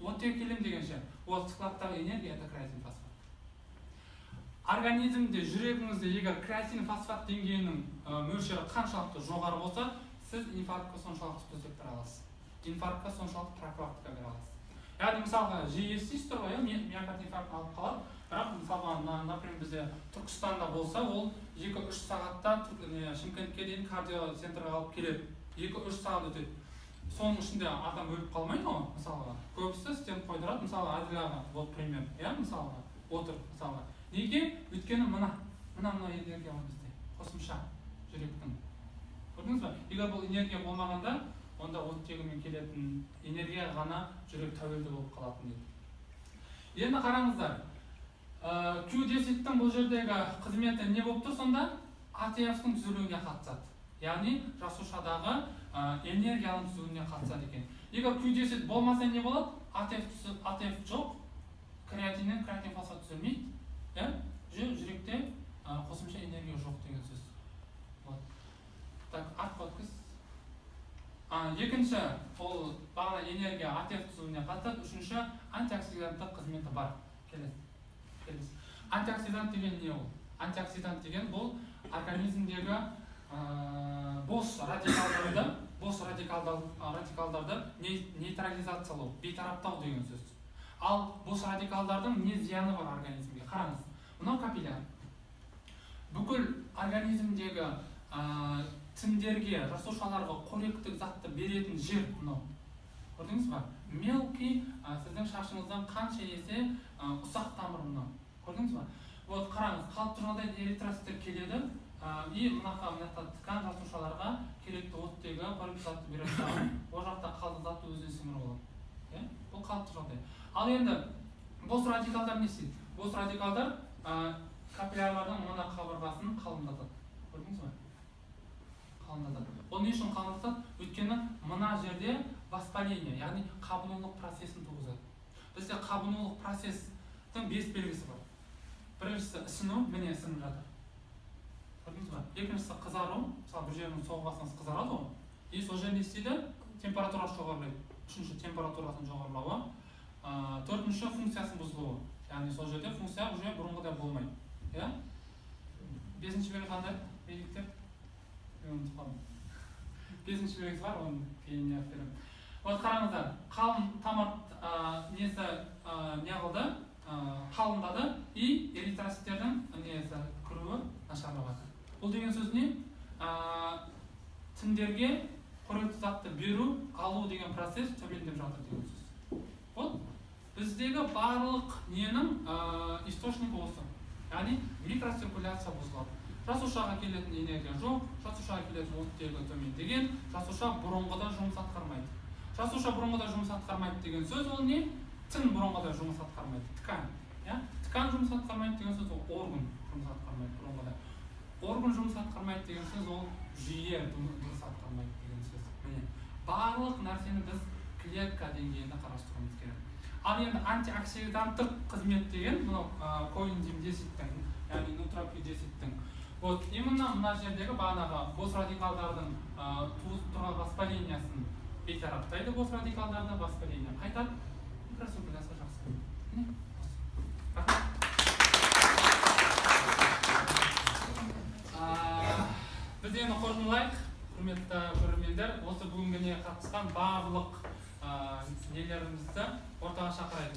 оттегі келем дегенше. Ол складтағы энергия это креатин фосфат. Организмде, жүрегіңізде егер креатин фосфат деңгейінің мөлшері қаншалықты жоғары болса, сіз инфарктқа соншалықты төсеп бере аласыз. Инфарктқа соншалықты профилактика бере аласыз. Яғни мысалға жиі естисіздер ғой, миокард инфаркт алып қалады, бірақ мысалға, например, бізде Түркістанда болса, ол 2-3 сағатта Шымкентке дейін кардиоцентрға алып келеді. 2-3 сағат өтеді. Соның ішінде адам өліп қалмайды ғой, мысалға. Көбісі стент қойдырады, мысалы, Әділ аға, вот пример, иә, мысалға, отыр, мысалға. Неге? Өйткені мына энергия бар бізде, қосымша жүректің. Көрдіңіз ба? Егер бұл энергия болмағанда, онда оттегімен келетін энергия ғана жүрек тәуелді болып қалатын еді. Енді қараңыздар, Q10-тің бұл жердегі қызметі не болып тұр сонда? АТФ-тың түзілуіне қатысады. Яғни жасушадағы энергияның түзілуіне қатысады екен. Егер Q10 болмаса не болады? АТФ жоқ, креатиннен креатин фосфат түзілмейді. Жүректе қосымша энергия жоқ деген сөз. Так, артқа өткіз. Екінші, ол бағана энергия АТФ түзілуіне қатысады. Үшінші, антиоксиданттық қызметі бар. Келесі. Антиоксидант деген не ол? Антиоксидант деген бұл организмдегі бос радикалдарды нейтрализациялау, бейтараптау деген сөз. Ал бос радикалдардың не зияны бар организмге? Қараңыз, мынау капилляр. Бүкіл организмдегі тіндерге, жасушаларға қоректік затты беретін жер мынау. Көрдіңіз ба? Мелкий, сіздің шашыңыздан қанша есе ұсақ тамыр мынау. Көрдіңіз ба? Вот қараңыз, қалыпты жағдайда эритроциттер келеді, и мына ткань жасушаларға керекті оттегі, қоректік затты береді. Ол жақта қалдық затты өзіне сіңіріп алады. Бұл қалыпты жағдай. Ал енді бос радикалдар не істейді? Бос радикалдар капиллярлардың мына қабырғасын қалыңдатады. Көрдіңіз ба? Қалыңдатады. Ол не үшін қалыңдатады? Өйткені мына жерде воспаление, яғни қабынулық процесін туғызады. Бізде қабынулық процестің 5 белгісі бар. Біріншісі ісіну, міне ісініп жатыр. Көрдіңіз ба? Екіншісі қызару, мысалы бір жерін соғып алсаңыз қызарады ғой. И сол жерде не істейді? Температурасы жоғарылайды. Үшінші, температурасының жоғарылауы. Төртінші, функциясының бұзылуы. Яғни сол жерде функция уже бұрынғыдай болмайды. Иә? Бесінші белгі қандай? Белгілер? Мен ұмытып қалдым. Бесінші белгісі бар, оны кейін неғып беремін. Вот қараңыздар, қалың тамыр несі не қылды? Қалыңдады, и эритроциттердің несі кіруі нашарлап жатыр. Бұл деген сөз не? Тіндерге қоректік затты беру, алу деген процесс төмендеп жатыр деген сөз. Вот біздегі барлық ненің источнигі осы. Яғни микроциркуляция бұзылады. Жасушаға келетін энергия жоқ, жасушаға келетін оттегі төмендеген, жасуша бұрынғыдай жұмыс атқармайды. Жасуша бұрынғыдай жұмыс атқармайды деген сөз ол не? Тін бұрынғыдай жұмыс атқармайды, ткань. Ткань жұмыс атқармайды деген сөз ол орган жұмыс атқармайды бұрынғыдай. Орган жұмыс атқармайды деген сөз ол жүйе дұрыс атқармайды деген сөз. Міне, барлық нәрсені біз клетка деңгейінде қарастыруымыз керек. Ал енді антиоксиданттық қызмет деген мынау коэнзим 10-тің, яғни нутропи 10-тің. Вот именно мына жердегі бағанағы бос радикалдардың туғызып тұрған воспалениясын бейтараптайды, бос радикалдарды воспаление қайтады, микроциркуляция жақсы. Міне, осы. Рахмет. Біз енді қорытындылайық, құрметті көрермендер, осы бүгінгіне қатысқан барлық нелерімізді ортаға шақырайық.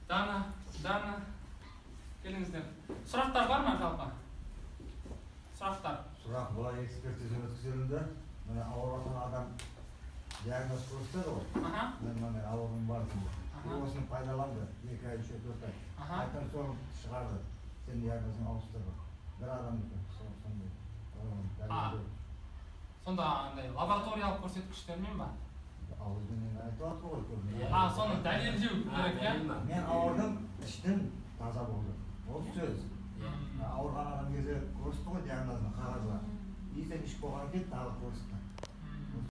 Дана, келіңіздер. Сұрақтар бар ма жалпы? Сұрақтар. Сұрақ былай экспертиза өткіземін де, міне ауырған адам диагноз көрсетеді ғой. Мен мына ауруым бар деп. Осыны пайдаланды, 2 ай, 3 ай, 4 ай. Қайтадан соң шығарды. Сен диагнозын ауыстырды. Бір адамдікі сондай. Дәлелдеу. Сонда андай лабораториялық көрсеткіштермен ба? Ауызбенен айтып жатыр ғой көбіне. А, соны дәлелдеу керек, иә? Дәлел ма? Мен ауырдым, іштім, таза болды. Ол сөз. Иә. Ауырған адам кезде көрсетті ғой диагнозын қағазға. И сен ішіп болғаннан кейін тағы көрсетті.